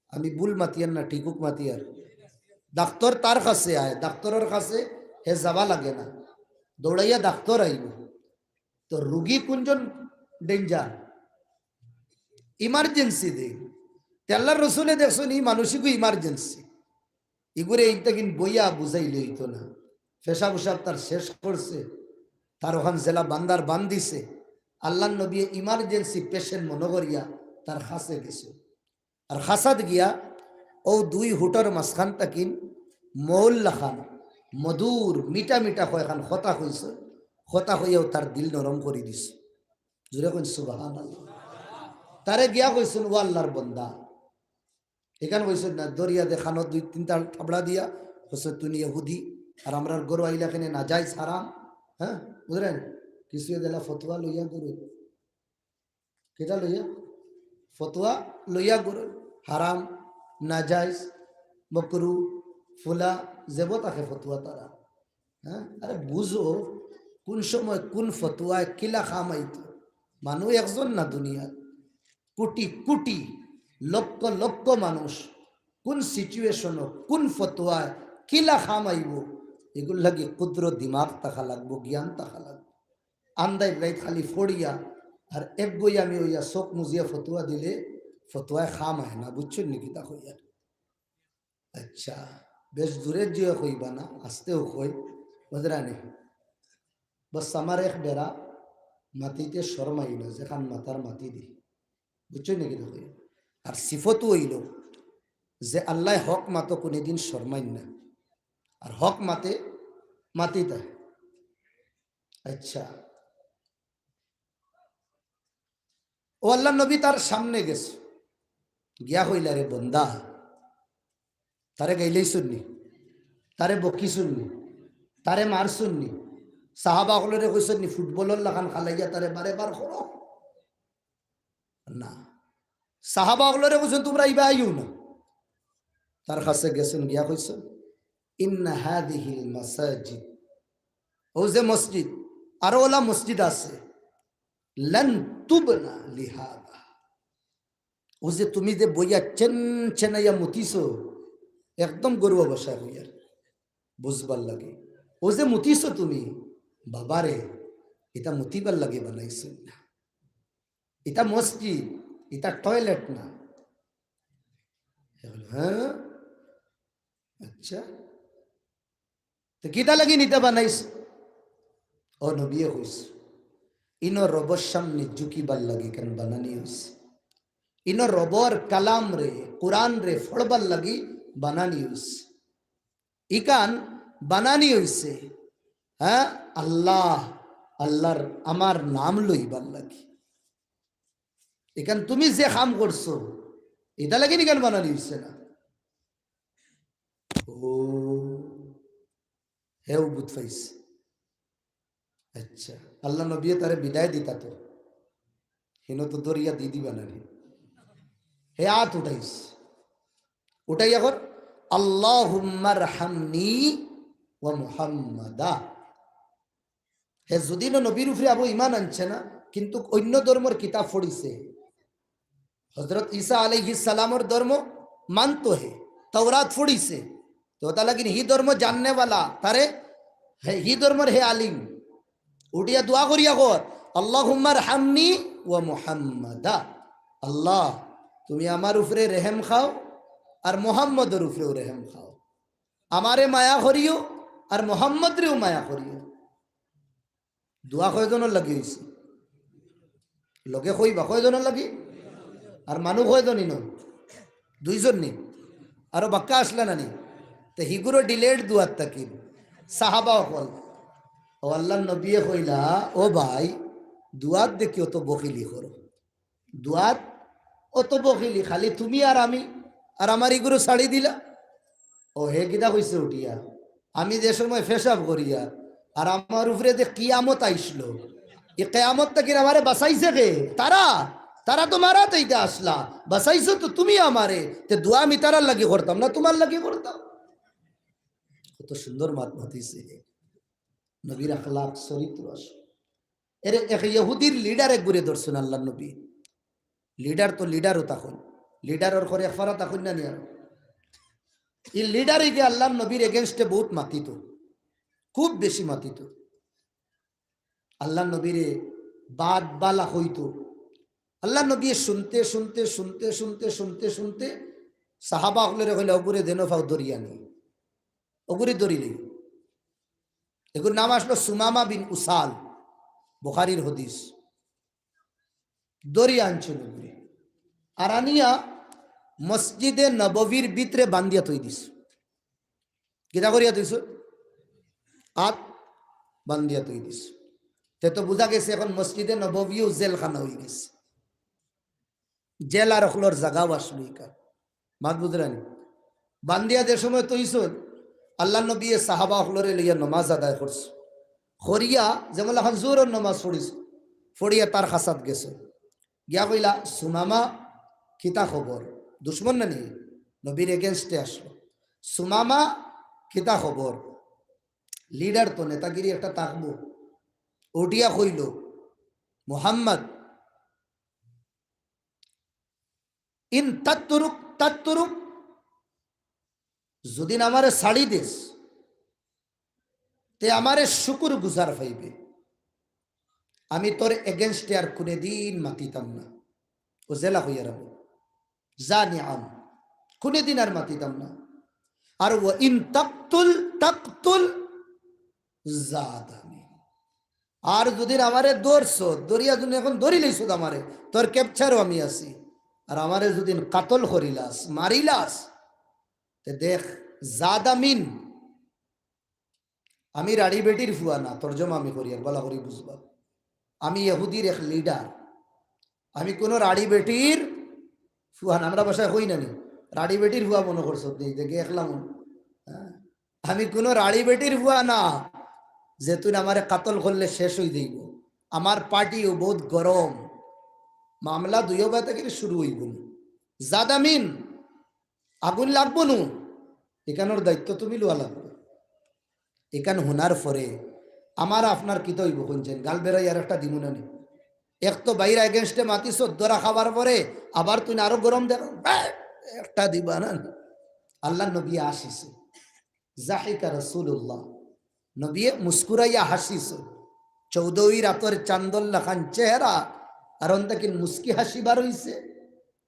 আমি ভুল মাতিয়ার না, ঠিকুক মাতিয়ার। ডাক্তর তার কাছে আয়, ডাক্তরর কাছে হে যাওয়া লাগে না, দৌড়াইয়া ডাক্তর আইবো। তো রুগী কুনজন danger? Emergency দে। তে আল্লার রসুলে দেখছইন, ই মানুষগু emergency। ইগুরে ইনতাকিন বইয়া বুঝাইলে অইতো না। পেশাব উশাব তার শেষ করছে, তার অখান যেলা বান্দার বান্দিছে। আল্লার নবীয়ে emergency patient মনো করিয়া তার কাছে গেছে। আর কাছাত গিয়া অউ দুই হুটর মাঝখান থাকিন মৌল লাখান মধুর মিঠা মিঠা কয়খান কথা কইছে, কথা কইয়াউ তার দিল নরম করি দিছে। জোরে কইন সুবহানাল্লাহ। তারে গিয়া কইছইন, "ও আল্লার বন্দা।" ইখান কইছইন না, দরিয়া দে কানো দুই তিনটা থাবড়া দিয়া, কইছে, "তুই ইহুদি, আর আমরার ঘরো আইলা কেনে নাজাইজ হারাম?" হ্যাঁ, বুঝলেন? কিছু দিলা ফতোয়া লইয়া ঘরো। কিতা লইয়া? ফতোয়া লইয়া ঘরো। হারাম, নাজাইজ, মকরু, ফুলা, যেবো থাকে ফতোয়া তারা। হ্যাঁ? আরে বুঝো, কুন সময় কুন ফতোয়ায় কিলা কাম আইতো। মানুষ একজন না দুনিয়াত, কোটি কোটি। লক্ষ লক্ষ মানুষ কুন situation-ও, কুন ফতোয়ায়, কিলা কাম আইবো, এগুর লাগি ক্ষুদ্র দিমাগ থাকা লাগবো, জ্ঞান থাকা লাগবো। আন্দাইর রাইত খালি ফড়িয়া আর এক গই আমি অইয়া চোখ মুজিয়া ফতোয়া দিলে ফতোয়ায় কাম আয় না, বুঝছইন নি কিতা কইয়ার? আচ্ছা, বেশ দূরে যে কইবা না, আস্তেউ কই, বুঝরা নি? বাস আমার এক বেড়া মাতিতে শরমাই না, যেখান মাতার মাতি দি। বুঝছইন নি কিতা কই? আর সিফতও অইলো যে আল্লায় হক মাতো কুনুদিন শরমাইন না। আর হক মাতে মাতিতা। আচ্ছা। ও আল্লার নবী তার সামনে গেছে। গিয়া কইলা, "রে বন্দা, তারে গাইলাইছইন নি, তারে বকিছইন নি, তারে মারছইন নি, সাহাবা অকলরে কইছইন নি, ফুটবলর লাখান খালাইয়া তারে বারে বার করো?" না। সাহাবা অকলরে কইছইন, "তুমরা ইবা আইও না।" তার কাছে গেছইন, গিয়া কইছইন, "ইন্না হাদিহিল মাসাজিদ।" অউ যে মসজিদ, আরো অলা মসজিদ আছে, "লান তুবনা লিহাদা।" অউ যে তুমি যে বইয়া চেন চেনাইয়া মুতিছো, একদম ঘরুয়া ভাষায় কইয়ার, বুঝবার লাগি। অউ যে মুতিছো তুমি, বাবারে, ইতা মুতিবার লাগি বানাইছইন না। ইতা মসজিদ, ইতা টয়লেট না। হ্যাঁ? আচ্ছা। তে কিতা লাগি ইতা বানাইছ? ও নবীয়ে কইছ, ইনো রবর সামনে ঝুকিবার লাগি ইখান বানানি অইছে। ইনো রবর কালামরে, কোরআনরে ফড়বার লাগি বানানি অইছে। ইখান বানানি অইছে, হ্যাঁ, আল্লাহ, আল্লার, আমার নাম লইবার লাগি। ইখান তুমি যে কাম করছো, ইতা লাগি ইখান বানানি অইছে না। ও, হেউ বুঝ পাইছে। আচ্ছা, আল্লার নবীয়ে তারে বিদায় দিতা তো, হিনো তো দরিয়া দি দিবা না রে। হে আত উঠাইছ, উঠাইয়া কর, "আল্লাহুম্মার হামনি ওয়া মুহাম্মাদা।" হে যদিও নবীর উপরে আবু ইমান আনছে না, কিন্তু অইন্য ধর্মর কিতাব পড়িছে। হযরত ঈসা আলাইহিস সালামর ধর্ম মানতো হে, তাওরাত পড়িছে। তো অতা লাগিন হি ধর্ম জাননেওয়ালা, তারে হে, হি ধর্মর হে আলিম। উঠিয়া দোয়া করিয়া কর, "আল্লাহুম্মার হামনি ওয়া মুহাম্মাদা।" আল্লাহ, তুমি আমার উপরে রেহেম খাও, আর মোহাম্মদর উপরেও রেহেম খাও। আমারে মায়া করিও, আর মোহাম্মদরেও মায়া করিও। দোয়া কয়জনর লাগি অইছে? লগে কইবা, কয়জনর লাগি? আর মানুষ কয়জন ইনো? দুইজন নি? আরো বাক্কা আছলা না নি? তে হিগুরও ডিলেড দোয়াত থাকিল। সাহাবা অকল। ও আল্লার নবীয়ে কইলা, "ও ভাই, দোয়াত দেখি অত বখিলি করো।" দোয়াত অত বখিলি, খালি তুমি আর আমি, আর আমার ইগুরে ছাড়ি দিলা। ও হে কিতা কইছে উঠিয়া, "আমি যে সময় পেশাব করিয়া, আর আমার উপরে যে কিয়ামত আইছলো, ই কিয়ামত থাকি আমারে বাঁচাইছে কে? তারা, তারা তো মারা যাইতা আছলা, বাঁচাইছো তো তুমি আমারে, তে দোয়া আমি তারার লাগি করতাম না, তুমার লাগি করতাম?" কত সুন্দর মাত মাতিছে। নবীর আখলাক, চরিত্র আছে। এরে এক ইহুদির লিডারে ঘুরে ধরছইন আল্লার নবী। লিডার তো লিডারও তখন। লিডারর ঘরে এক ফারা তখন না নিয়া। ই লিডারে গিয়া আল্লার নবীর against-এ বহুত মাতিত। খুব বেশি মাতিত। আল্লার নবীরে বাদ বালা কইত। আল্লার নবী শুনতে, শুনতে, শুনতে, শুনতে, শুনতে, শুনতে সাহাবা অকলরে কইলা, "অগুরে দেনো ফাও ধরিয়া নি।" অগুরে ধরিলে। এগুর নাম আছলো সুমামা বিন উসাল, বুখারীর হাদিস। ধরিয়া আনছইন অগুরে। আর আনিয়া মসজিদে নববীর ভিতরে বান্ধিয়া থই দিছইন। কিতা করিয়া থইছইন? আত বান্ধিয়া থই দিছইন। তে তো বুঝা গেছে অখন মসজিদে নববীও জেলখানা অইগেছে। জেলার অকলর জাগাও আছলো ইখান। মাত বুঝরা নি? বান্ধিয়া যে সময় থইছইন, আল্লার নবীয়ে সাহাবা অকলরে লইয়া নমাজ আদায় করছইন। করিয়া যেমন অখন জোহরর নমাজ পড়িছইন, পড়িয়া তার কাছাত গেছইন। গিয়া কইলা, "সুমামা, কিতা খবর?" দুশমন না নি? নবীর against-এ আছলো। "সুমামা, কিতা খবর?" লিডার তো নেতাগিরি একটা থাকবো। উঠিয়া কইলো, "মুহাম্মদ, ইন তাত্তুরুক তাত্তুরুক, যুদিন আমারে ছাড়ি দেস, তে আমারে শুকুর গুজার পাইবে। আমি তোর against-এ আর কুনুদিন মাতিতাম না। ও জেলা কইয়া রাখবো, জানি আম, কুনুদিন আর মাতিতাম না। আর ওয়া ইন তাকতুল তাকতুল জাদামিন। আর যুদিন আমারে ধরছো, ধরিয়া যুদিন অখন ধরি লইছো আমারে, তোর capture-ও আমি আছি। আর আমারে যুদিন কাতল করিলাস, মারিলাস, তে দেখ, জাদামিন, আমি রাড়ি বেটির ফুয়া না, তর্জমা আমি করি আর বালা করি বুঝবা। আমি ইহুদির এক leader, আমি কুনু রাড়ি বেটির ফুয়া না। আমরা ভাষায় কই না নি, রাড়ি বেটির ফুয়া মনো করছো নি, দেখে একলা মন। হ্যাঁ, আমি কুনু রাড়ি বেটির ফুয়া না, যে তুই আমারে কাতল করলে শেষ অই যাইবো। আমার party-ও বউত গরম, মামলা দুইও বায় থাকি শুরু অইবো। জাদামিন, আগুন লাগবো নু, ইখানোর দায়িত্ব তুমি লওয়া লাগবো। ইখান হুনার পরে আমার আপনার কিতা অইবো, কইন চাইন, গাল বেড়াই আর একটা দিমু না নি? এক তো ভাইর against-এ মাতিছো, ধরা খাবার পরে আবার তুই আরো গরম দেখ, একটা দিবা না নি? আল্লার নবী হাসিছে, জাহিকা রাসূলুল্লাহ, নবীয়ে মুস্কুরাইয়া হাসিছে। চৌদ্দই রাতর চান্দর লাখান চেহারা, আর অন থাকি মুস্কি হাসি বার অইছে।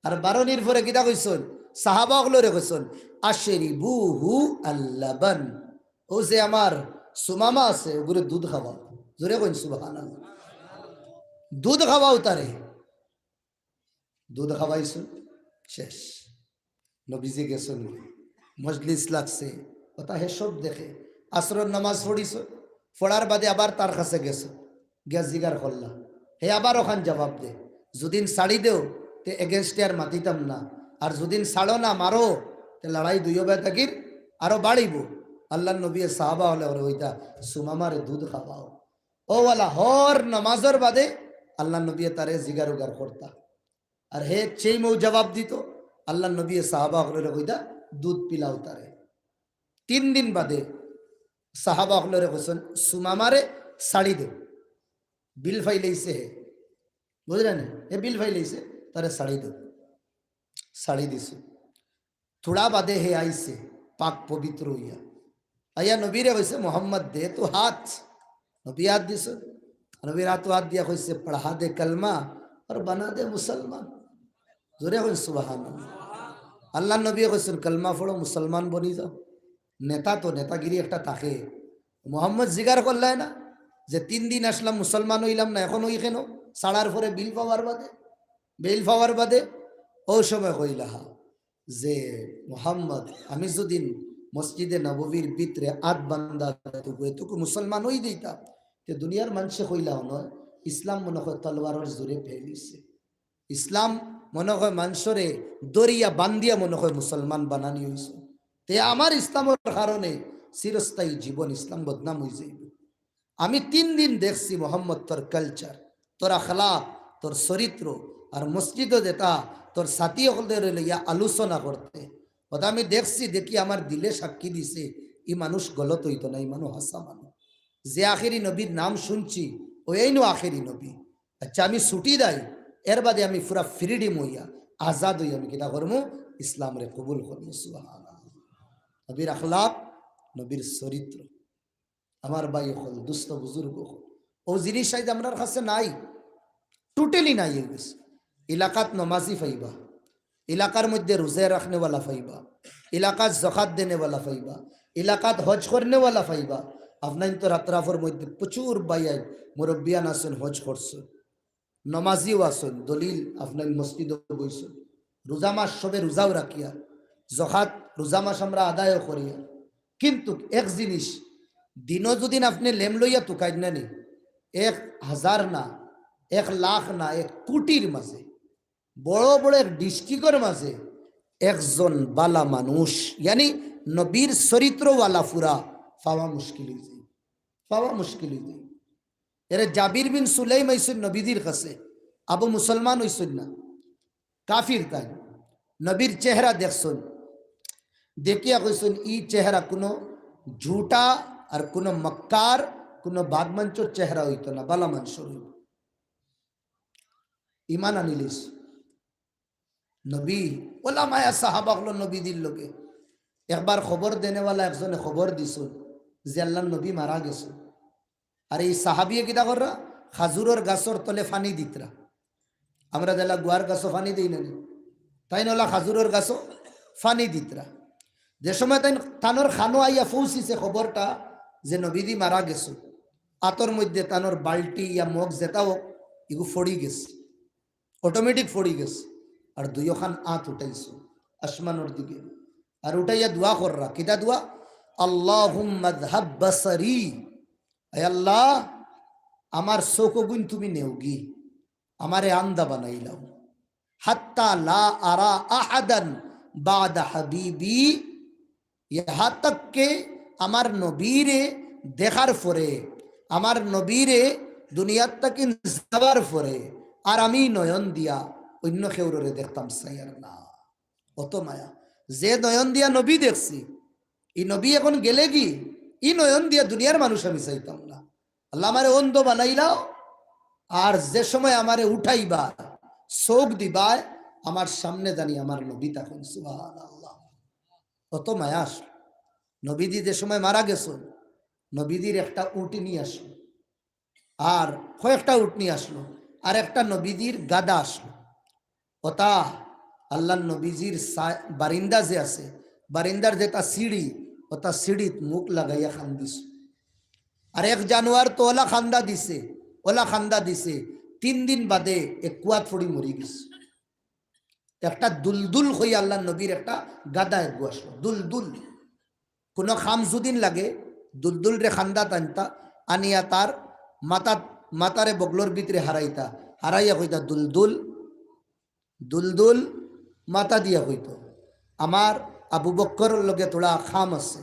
আর বারনির পরে কিতা কইছইন? সাহাবা অকলরে কইছইন, "আশরিবুহু আল্লাবান।" ও যে আমার সুমামা আছে, ওগুরে দুধ খাওয়াও। জোরে কইন সুবহানাল্লাহ। দুধ খাওয়াও তারে। দুধ খাওয়াইছইন, শেষ। নবীজি গেছইন, মজলিস লাগছে, কথা হে সব দেখে। আসরর নামাজ পড়িছইন, পড়ার বাদে আবার তার কাছে গেছইন, গিয়া জিগার করলা, হে আবার অখান জবাব দে, যুদিন ছাড়ি দেও, তে against-এ আর মাতিতাম না, আর যুদিন ছাড়ো না, মারো, তে লড়াই দুইও বায় থাকির আরো বাড়িবো। আল্লার নবীয়ে সাহাবা অকলরে কইতা, সুমামারে দুধ খাওয়াও। ও ওয়ালা হর নামাজর বাদে আল্লার নবীয়ে তারে জিগার উগার করতা। আর হে সেই মৌ জবাব দিত, আল্লার নবীয়ে সাহাবা অকলরে কইতা, দুধ পিলাও তারে। তিন দিন বাদে সাহাবা অকলরে কইছইন, সুমামারে ছাড়ি দেও, বিল ফাইলাইছে হে, বুঝলা নি? হে বিল ফাইলাইছে, তারে ছাড়ি দেও। ছাড়ি দিছে। থুড়া বাদে হে আইছে, পাক পবিত্র অইয়া। আইয়া নবীরে কইছে, "মোহাম্মদ, দে তো হাত।" নবী হাত দিছে। নবীর হাতো হাত দিয়া কইছে, "পড়া দে কলমা আর বানা দে মুসলমান।" জোরে কইন সুবহানাল্লাহ। আল্লার নবীয়ে কইছইন, "কলমা পড়ো, মুসলমান বনি যাও।" নেতা তো নেতাগিরি একটা থাকে। মোহাম্মদ জিগার করলায় না যে, "তিন দিন আসলাম, মুসলমান অইলাম না, অখন অই কেনে?" ছাড়ার পরে বিল পাওয়ার বাদে, বিল পাওয়ার বাদে ও সময় কইলা, হা, যে, "মোহাম্মদ, আমি যুদিন মসজিদে নববীর ভিতরে আত বান্দা এতটুকু, এতটুকু মুসলমান অই দিতাম, তে দুনিয়ার মানষে কইলা অনো, ইসলাম মনে কয় তলোয়ারর জোরে ফেলিছে। ইসলাম মনে কয় মানষরে দরিয়া বান্দিয়া মনে কয় মুসলমান বানানি অইছে। তে আমার ইসলামর কারণে চিরস্থায়ী জীবন ইসলাম বদনাম অই যাইবো।" আমি তিন দিন দেখছি মোহাম্মদ তোর culture, তোর আখলাক, তোর চরিত্র, আর মসজিদো যেটা তোর সাথী অকলরে লইয়া আলোচনা করতে, ওটা আমি দেখছি, দেখি আমার দিলে সাক্ষী দিছে, ই মানুষ গলত অইতো না, ই মানুষ হাছা মানুষ। যে আখেরি নবীর নাম শুনছি, ওইনও আখেরি নবী। আচ্ছা, আমি ছুটি দেই, এর বাদে আমি পুরা freedom অইয়া, আজাদ অইয়া আমি কিতা করমু? ইসলামরে কবুল করমু। সুবহানাল্লাহ। নবীর আখলাক, নবীর চরিত্র। আমার ভাই অকল, দুস্ত বুজুর্গ অকল, ও জিনিস আইজ আমরার কাছে নাই, totally নাই অই গেছে। এলাকাত নমাজি পাইবা, এলাকার মধ্যে রোজা রাখনেওয়ালা পাইবা, এলাকাত জকাত দেনেওয়ালা পাইবা, এলাকাত হজ করনেওয়ালা পাইবা। আপনাইন তো আতরাফর মধ্যে প্রচুর ভাইয়াইন, মুরব্বিয়ান আছইন, হজ করছইন, নমাজিও আছইন, দলিল আপনাইন মসজিদো বইছইন, রোজা মাস সবে রোজাও রাখিয়া, জকাত রোজা মাস আমরা আদায়ও করিয়া, কিন্তু এক জিনিস, দিনো যুদিন আপনে লেম লইয়া তুকাইন না নি, এক হাজার না, এক লাখ না, এক কোটির মাঝে, বড় বড় এক district-র মাঝে একজন বালা মানুষ, ইয়ানি নবীর চরিত্রওয়ালা পুরা পাওয়া মুশকিল অই যায়, পাওয়া মুশকিল অই যায়। এরে জাবির বিন সুলাইম আইছইন নবীজির কাছে, আবু মুসলমান অইছইন না, কাফির তাইন। নবীর চেহারা দেখছইন, দেখিয়া কইছইন, "ই চেহারা কুনু ঝুটা আর কুনু মক্কার, কুনু বাদমানষর চেহারা অইতো না, বালা মানষর অইবো।" ইমান আনিলিস। নবী, ওলা মায়া সাহাবা অকলর নবীজির লগে। একবার খবর দেনেওয়ালা একজনে খবর দিছইন যে আল্লাহর নবী মারা গেছইন। আর এই সাহাবিয়ে কিতা কররা? খাজুরর গাছর তলে পানি দিতরা। আমরা যেলা গুয়ার গাছো পানি দেই না নি? তাইন ওলা খাজুরর গাছো পানি দিতরা। যে সময় তাইন তানর কানো আইয়া পৌঁছিছে খবরটা যে নবীজি মারা গেছইন, আতর মধ্যে তানর বালটি ইয়া মগ যেটা হোক, ইগু ফড়ি গেছে। Automatic ফড়ি গেছে। আর দুইওখান আত উঠাইছইন আসমানর দিকে। আর উঠাইয়া দোয়া কররা। কিতা দোয়া? "আল্লাহুম্মা আযহাব বাসারি।" "আয় আল্লাহ, আমার চউখগুইন তুমি নেওগি, আমারে আন্দা বানাইলাও। হাত্তা লা আরা আহাদান বাদা হাবিবি।" ইহা তাক্কে আমার নবীরে দেখার পরে, আমার নবীরে দুনিয়ার থাকি যাবার পরে, আর আমি নয়ন দিয়া অন্য কেউররে দেখতাম চাইয়ার না। অত মায়া। যে নয়ন দিয়া নবী দেখছি, ই নবী এখন গেলেগি, ই নয়ন দিয়া দুনিয়ার মানুষ আমি চাইতাম না। আল্লাহ আমারে অন্ধ বানাইলাও, আর যে সময় আমারে উঠাইবা, চউখ দিবায়, আমার সামনে জানি আমার নবী থাকইন। সুবহানাল্লাহ। অত মায়া আসলো। নবীজি যে সময় মারা গেছইন, নবীজির একটা উটনি আসলো, আর কয়েকটা উটনি আসলো, আর একটা নবীজির গাধা আসলো। অতা আল্লাহর নবীজির সা-, বারিন্দা যে আছে, বারিন্দার যেটা সিঁড়ি, অতা সিঁড়িত মুখ লাগাইয়া কান্দিছে। আর এক জানোয়ার তো ওলা কান্দা দিছে, ওলা কান্দা দিছে, তিন দিন বাদে এক কুয়াত পড়ি মরি গেছে। একটা দুলদুল কই আল্লাহর নবীর একটা গাধা এগু আসলো, দুলদুল। কোনো কাম যুদিন লাগে, দুলদুলরে কান্দাত আনতা, আনিয়া তার মাথাত, মাথারে বগলর ভিতরে হারাইতা, হারাইয়া কইতা, "দুলদুল, দুলদুল।" মাথা দিয়া কইতো, "আমার আবু বক্করর লগে থুড়া কাম আছে,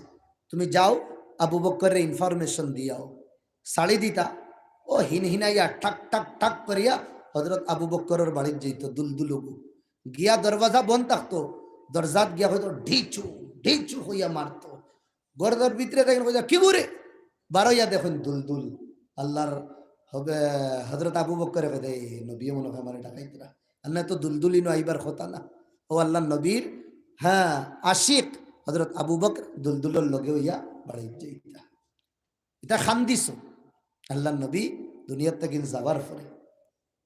তুমি যাও, আবু বক্কররে information দিয়াও।" ছাড়ি দিতা, ও হিনহিনাইয়া ঠাক ঠাক ঠাক করিয়া হযরত আবু বক্করর বাড়িত যাইতো, দুলদুল অগু। গিয়া দরওয়াজা বন্ধ থাকতো, দরজাত গিয়া কইতো, "ঢিচু, ঢিচু" কইয়া মারতো। ঘরর ভিতরে দেখইন, কইতা, "কিগু রে?" বারইয়া দেখইন দুলদুল। আল্লাহর হযরত আবু বক্করে কইতা, "এই নবীয়ে মনে হয় আমারে ডাকাইতরা, আর না তো দুলদুল ইনো আইবার কথা না।" ও আল্লাহর নবীর, হ্যাঁ, আশিক হযরত আবু বকর দুলদুলর লগে অইয়া বাড়িত যাইতা। ইতা কান্দিছইন আল্লাহর নবী দুনিয়ার থাকি যাবার পরে।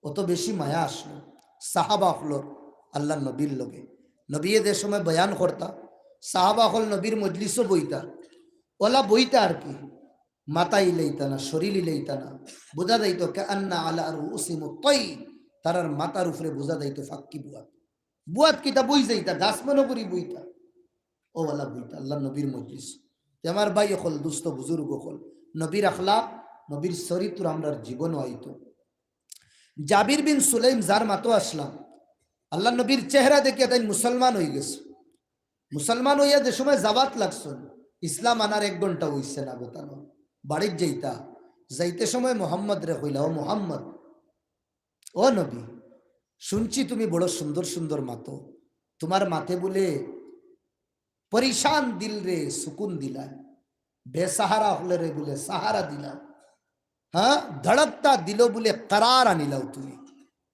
অত বেশি মায়া আসলো সাহাবা অকলর আল্লাহর নবীর লগে। নবীয়ে যে সময় বয়ান করতা, সাহাবা অকল নবীর মজলিসো বইতা, ওলা বইতা আর কি, মাথা ইলাইতা না, শরীর ইলাইতা না, বুঝা যাইতো কাআন্না আলা রুউসিহিমুত তাইর, তারার মাথার উপরে বুঝা যাইতো ফাক্কি বুয়াত। বুয়াত কিতা বই যাইতা, গাছ মনো করি বইতা। ও ওলা বইতা, আল্লাহর নবীর মজলিস। তে আমার ভাই অকল, দুস্ত বুজুর্গ অকল, নবীর আখলাক, নবীর চরিত্র আমরার জীবনো আইতো। জাবির বিন সুলাইম যার মাতো আসলাম, আল্লাহর নবীর চেহারা দেখিয়া তাইন মুসলমান অইগেছে। মুসলমান অইয়া যে সময় যাওয়াত লাগছইন, ইসলাম আনার এক ঘন্টা অইছে না গো তানর। বাড়িত যাইতা, যাইতে সময় মোহাম্মদরে কইলা, "ও মোহাম্মদ, ও নবী, শুনছি তুমি বড় সুন্দর সুন্দর মাতো, তোমার মাতে বুলে পরিশান দিলরে সুকুন দিলায়, বেসাহারা অকলরে বুলে সাহারা দিলাও, হ্যাঁ, ধড়কতা দিলো বুলে করার আনিলাও তুমি,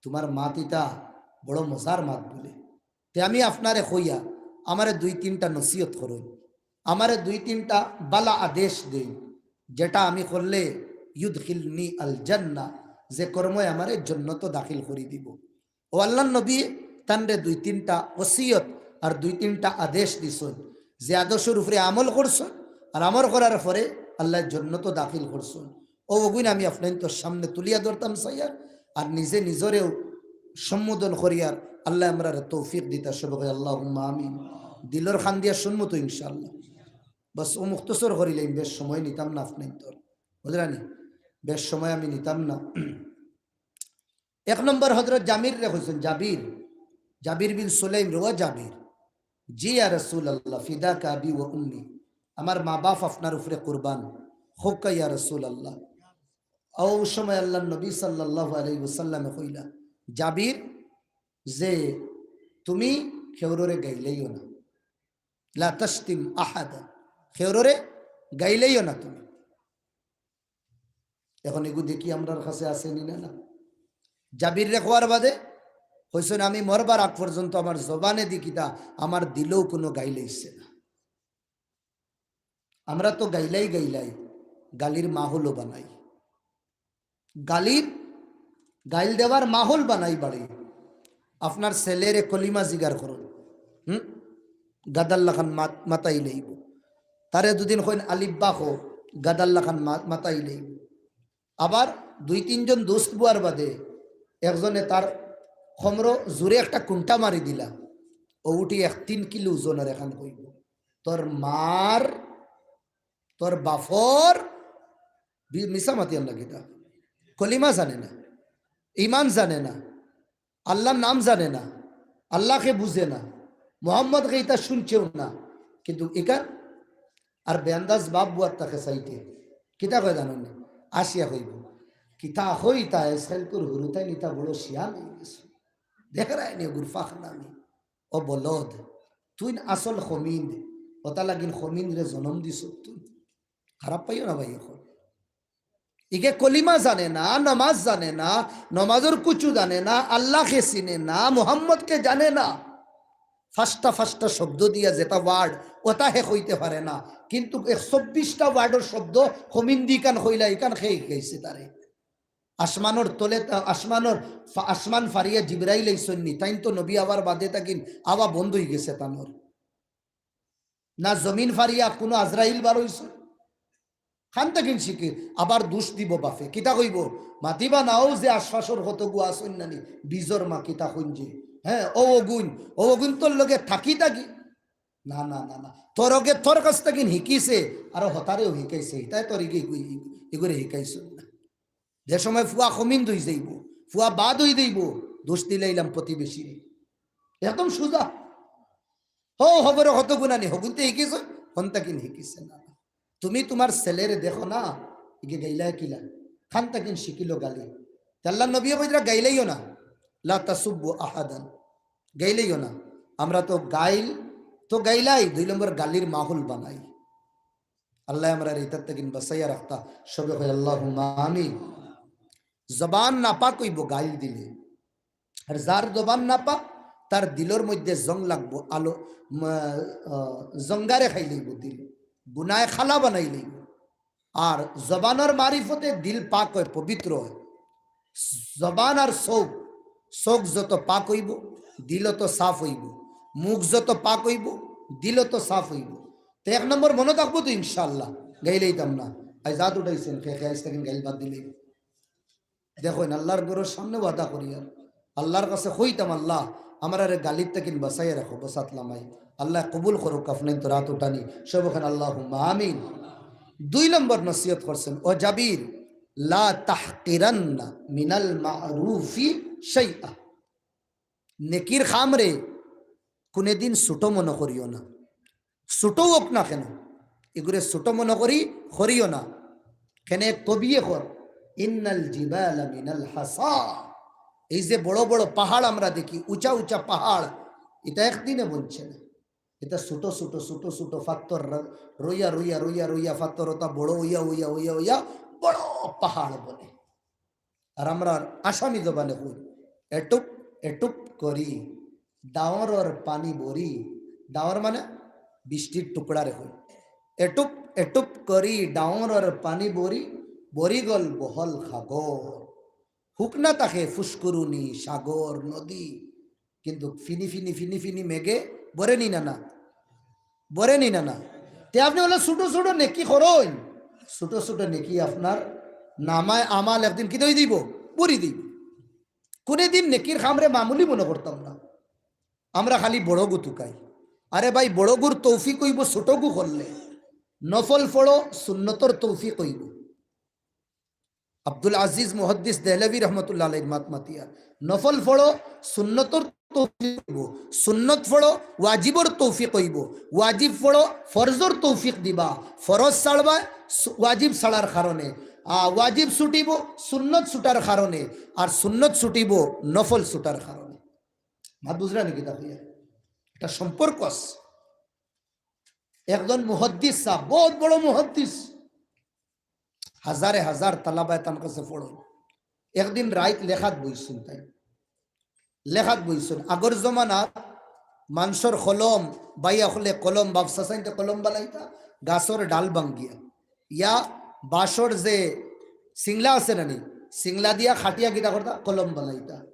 তোমার মাত ইতা বড় মজার মাত বুলে। তে আমি আপনারে কইয়া, আমারে দুই তিনটা নসিহত করইন, আমারে দুই তিনটা বালা আদেশ দেইন, যেটা আমি করলে ইউদখিলনি আল জান্নাহ, যে কর্মে আমারে জন্নতো দাখিল করি দিবো।" ও আল্লাহর নবী তানরে দুই তিনটা ওসিয়ত আর দুই তিনটা আদেশ দিছইন, যে আদর্শর উপরে আমল করছইন, আর আমল করার পরে আল্লায় জন্নতো দাখিল করছইন। ও অগুইন আমি আপনাইনতর সামনে তুলিয়া ধরতাম চাইয়ার, আর নিজে নিজরেও সম্বোধন করিয়ার, আল্লায় আমরারে তৌফিক দিতা সবে কই আল্লাহুম্মা আমিন। দিলর কান দিয়া শুনমু তো ইনশাআল্লাহ। বাস ও মুখতসর করিলাইন, বেশ সময় নিতাম না আপনাইনতর। বুঝরানি? বেশ সময় আমি নিতাম না। এক নম্বর হযরত জামিররে কইছইন, জাবির, জাবির বিন সুলাইমরে, "ও জাবির, জি ইয়া রাসূলুল্লাহ, ফিদাকা আবি ওয়া উম্মি, আমার মা বাপ আপনার উপরে কুরবান, হক্কা ইয়া রাসূলুল্লাহ।" ও সময় আল্লাহর নবী সাল্লাল্লাহু আলাইহি ওয়াসাল্লামে কইলা, "জাবির, যে তুমি কেউররে গাইলাইও না, লা তাশতিম আহাদা, কেউররে গাইলাইও না তুমি।" এখন এগু দেখি আমরার কাছে আছে নি না, না? জাবিররে কওয়ার বাদে কইছইন, "আমি মরবার আগ পর্যন্ত আমার জবানেদি কিতা, আমার দিলেও কুনু গাইল আইছে না।" আমরা তো গাইলাই গাইলাই, গালির মাহৌলও বানাই, গালির, গাইল দেওয়ার মাহৌল বানাই বাড়ি। আপনার ছেলেরে কলিমা জিগার করইন, হুম, গাদার লাখান মাত-, মাতাইলাইবো। তারে দুদিন কইন, "আলিফ বা ক", গাদার লাখান মা-, মাতাইলাইবো। আবার দুই তিনজন দোস্ত বুয়ার বাদে একজনে তার কমরো জোরে একটা কুন্টা মারি দিলা, ও উঠি এক তিন কিলো ওজনর এখান কইবো, "তোর মার, তোর বাফর", বি-, মিছা মাতিয়ার না কিতা? কলিমা জানে না, ইমান জানে না, আল্লার নাম জানে না, আল্লাকে বুঝে না, মোহাম্মদকে ইতা শুনছেও না, কিন্তু ইখান আর বেআন্দাজ বাপ বুয়ার তাকে চাইতে কিতা কয় জানইন নি? আসিয়া কইবো, "কিতা কইতা, ইসরাইলকুর হুরুতাইন ইতা বড় শিয়ান অইগেছে। দেখরায়নি অগুর ফাখনামি। ও বলদ, তুইন আসল খমিন্দ, অতা লাগিন খমিন্দরে জনম দিছস তুইন।" খারাপ পাইও না ভাই অখন। ইগে কলিমা জানে না, নামাজ জানে না, নামাজর কুচু জানে না, আল্লাকে চিনে না, মোহাম্মদকে জানে না। ফাস্টা ফাস্টা শব্দ দিয়া যেটা word, অতা হে কইতে পারে না। কিন্তু এক চব্বিশটা wordর শব্দ খমিন্দি ইখান কইলা, ইখান কে হিকাইছে তারে? আসমানর তলে তা-, আসমানর ফা-, আসমান ফারিয়া জিবরাইল আইছইন নি, তাইন তো নবী আওয়ার বাদে থাকিন আওয়া বন্ধ অইগেছে তানর। না জমিন ফারিয়া কুনু আজরাইল বার অইছে? খান থাকিন শিখে, আবার দোষ দিবো বাফে। কিতা কইবো? "মাতিবা না, অউ যে আশপাশর কতগু আছইন নানি, বিজর মা কিতা কইন যে, হ্যাঁ, অউ অগুইন, অউ অগুইন তোর লগে থাকি থাকি।" না, না, না, না। তোর অগে তোর কাছ থাকিন হিকিছে, আরো হতারেও হিকাইছে। ইতায় তোর ইগে-, ইগুরে হিকাইছইন না। যে সময় ফুয়া খমিন্দ অইযাইবো, ফুয়া বাদ অইযাইবো, দোষ দিলাইলাম প্রতিবেশীরে। একদম সুজা। হো, খবরে কতগুনা নি, হগুনতে হিকিছে, হন থাকিন হিকিছে না। তুমি তুমার ছেলেরে দেখো না, ইগে গাইলায় কিলা, খান থাকিন শিখিলো গালি। তে আল্লার নবীয়ে কইরা গাইলাইও না, "লা তাসুব্বু আহাদান", গাইলাইও না। আমরা তো গাইল, তো গাইলাই, দুই নম্বর গালির মাহৌল বানাই। আল্লায় আমরারে ইতার থাকিন বাঁচাইয়া রাখতা। সবে কই, "আল্লাহুম্মা আমিন।" জবান নাপাক অইবো গাইল দিলে। আর যার জবান নাপাক, তার দিলর মধ্যে জং লাগবো, আলো, ম-, আহ, জঙ্গারে খাইলাইবো দিল, গুনায় খালা বানাইলাইবো। আর জবানর মারিফতে দিল পাক অয়, পবিত্র অয়। জবান আর চউখ, চউখ যত পাক অইবো, দিল অত সাফ অইবো। মুখ যত পাক অইবো, দিল অত সাফ অইবো। তে এক নম্বর মনো থাকবো তো ইনশাআল্লাহ, গাইলাইতাম না। আইজ আত উঠাইছইন, কে কে আইজ থাকিন গাইল বাদ দিলাইবো। দেখইন, আল্লার ঘরর সামনে ওয়াদা করিয়ার, আল্লার কাছে কইতাম, "আল্লাহ, আমরারে গালির থাকিন বাঁচাইয়া রাখো, বসাত লামাই।" আল্লায় কবুল করুক, আফনাইনতর আত উঠানি, সবে কইন, "আল্লাহুম্মা আমিন।" দুই নম্বর নসিহত করছইন, "ও জাবির, লা তাহকিরান্না মিনাল মা'রুফি শাইআ।" নেকির কামরে কুনুদিন ছোট মনো করিও না, ছোট অউক না কেনে, ইগুরে ছোট মনো করি করিও না। কেনে কবিয়ে কর, "ইন্নাল জিবালা মিনাল হাসা।" এই যে বড় বড় পাহাড় আমরা দেখি, উঁচা উঁচা পাহাড়, ইতা একদিনে বনছে না। ইতা ছোট ছোট, ছোট ছোট পাথর র-, রইয়া, রইয়া, রইয়া, রইয়া পাথর অতা বড় অইয়া, অইয়া, অইয়া, অইয়া বড় পাহাড় বনে। আর আমরার আসামি জবানে কই, "এটুপ এটুপ করি ডাওরর পানি বরি।" ডাওর মানে বৃষ্টির টুকরারে কই। "এটুপ এটুপ করি ডাওরর পানি বরি, বরি গল বহল খাগর। হুকনা থাকে ফুসকুরুনি, সাগর, নদী।" কিন্তু ফিনি ফিনি ফিনি ফিনি মেঘে ভরে নি না না, ভরে নি না না। তে আপনে অলা ছোট ছোট নেকি করইন, ছোট ছোট নেকি আপনার নামায় আমাল একদিন কিতা অই দিবো? ভরি দিবো। কুনুদিন নেকির কামরে মামুলি মনো করতাম না, আমরা খালি বড়গু তুকাই। আরে ভাই, বড়গুর তৌফিক অইবো ছোটগু করলে। নফল পড়ো, সুন্নতর তৌফিক অইবো। আব্দুল আজিজ মুহাদ্দিস দেহলভী রহমতুল্লাহ আলাইহির মাত মাতিয়া, নফল পড়ো, সুন্নতর তৌফিক অইবো, সুন্নত পড়ো, ওয়াজিবর তৌফিক অইবো, ওয়াজিব পড়ো, ফরজর তৌফিক দিবা, ফরজ ছাড়বা, সু-, ওয়াজিব ছাড়ার কারণে, আ, ওয়াজিব ছুটিবো সুন্নত ছুটার কারণে, আর সুন্নত ছুটিবো নফল ছুটার কারণে। মাত বুঝরা নি কিতা কইয়ার? ইটা সম্পর্ক আছে। একজন মুহাদ্দিস সাব, বউত বড় মুহাদ্দিস, হাজারে হাজার তালাবায় তান কাছে পড়ইন। একদিন রাইত লেখাত বইছইন তাইন। লেখাত বইছইন। আগর জমানাত মানষর কলম, ভাই অকলে কলম, বাফ চাচাইন্তে কলম বানাইতা, গাছর ডাল ভাঙ্গিয়া, ইয়া বাঁশর যে চিংলা আছে না নি, চিংলা দিয়া কাটিয়া কিতা করতা, কলম বানাইতা।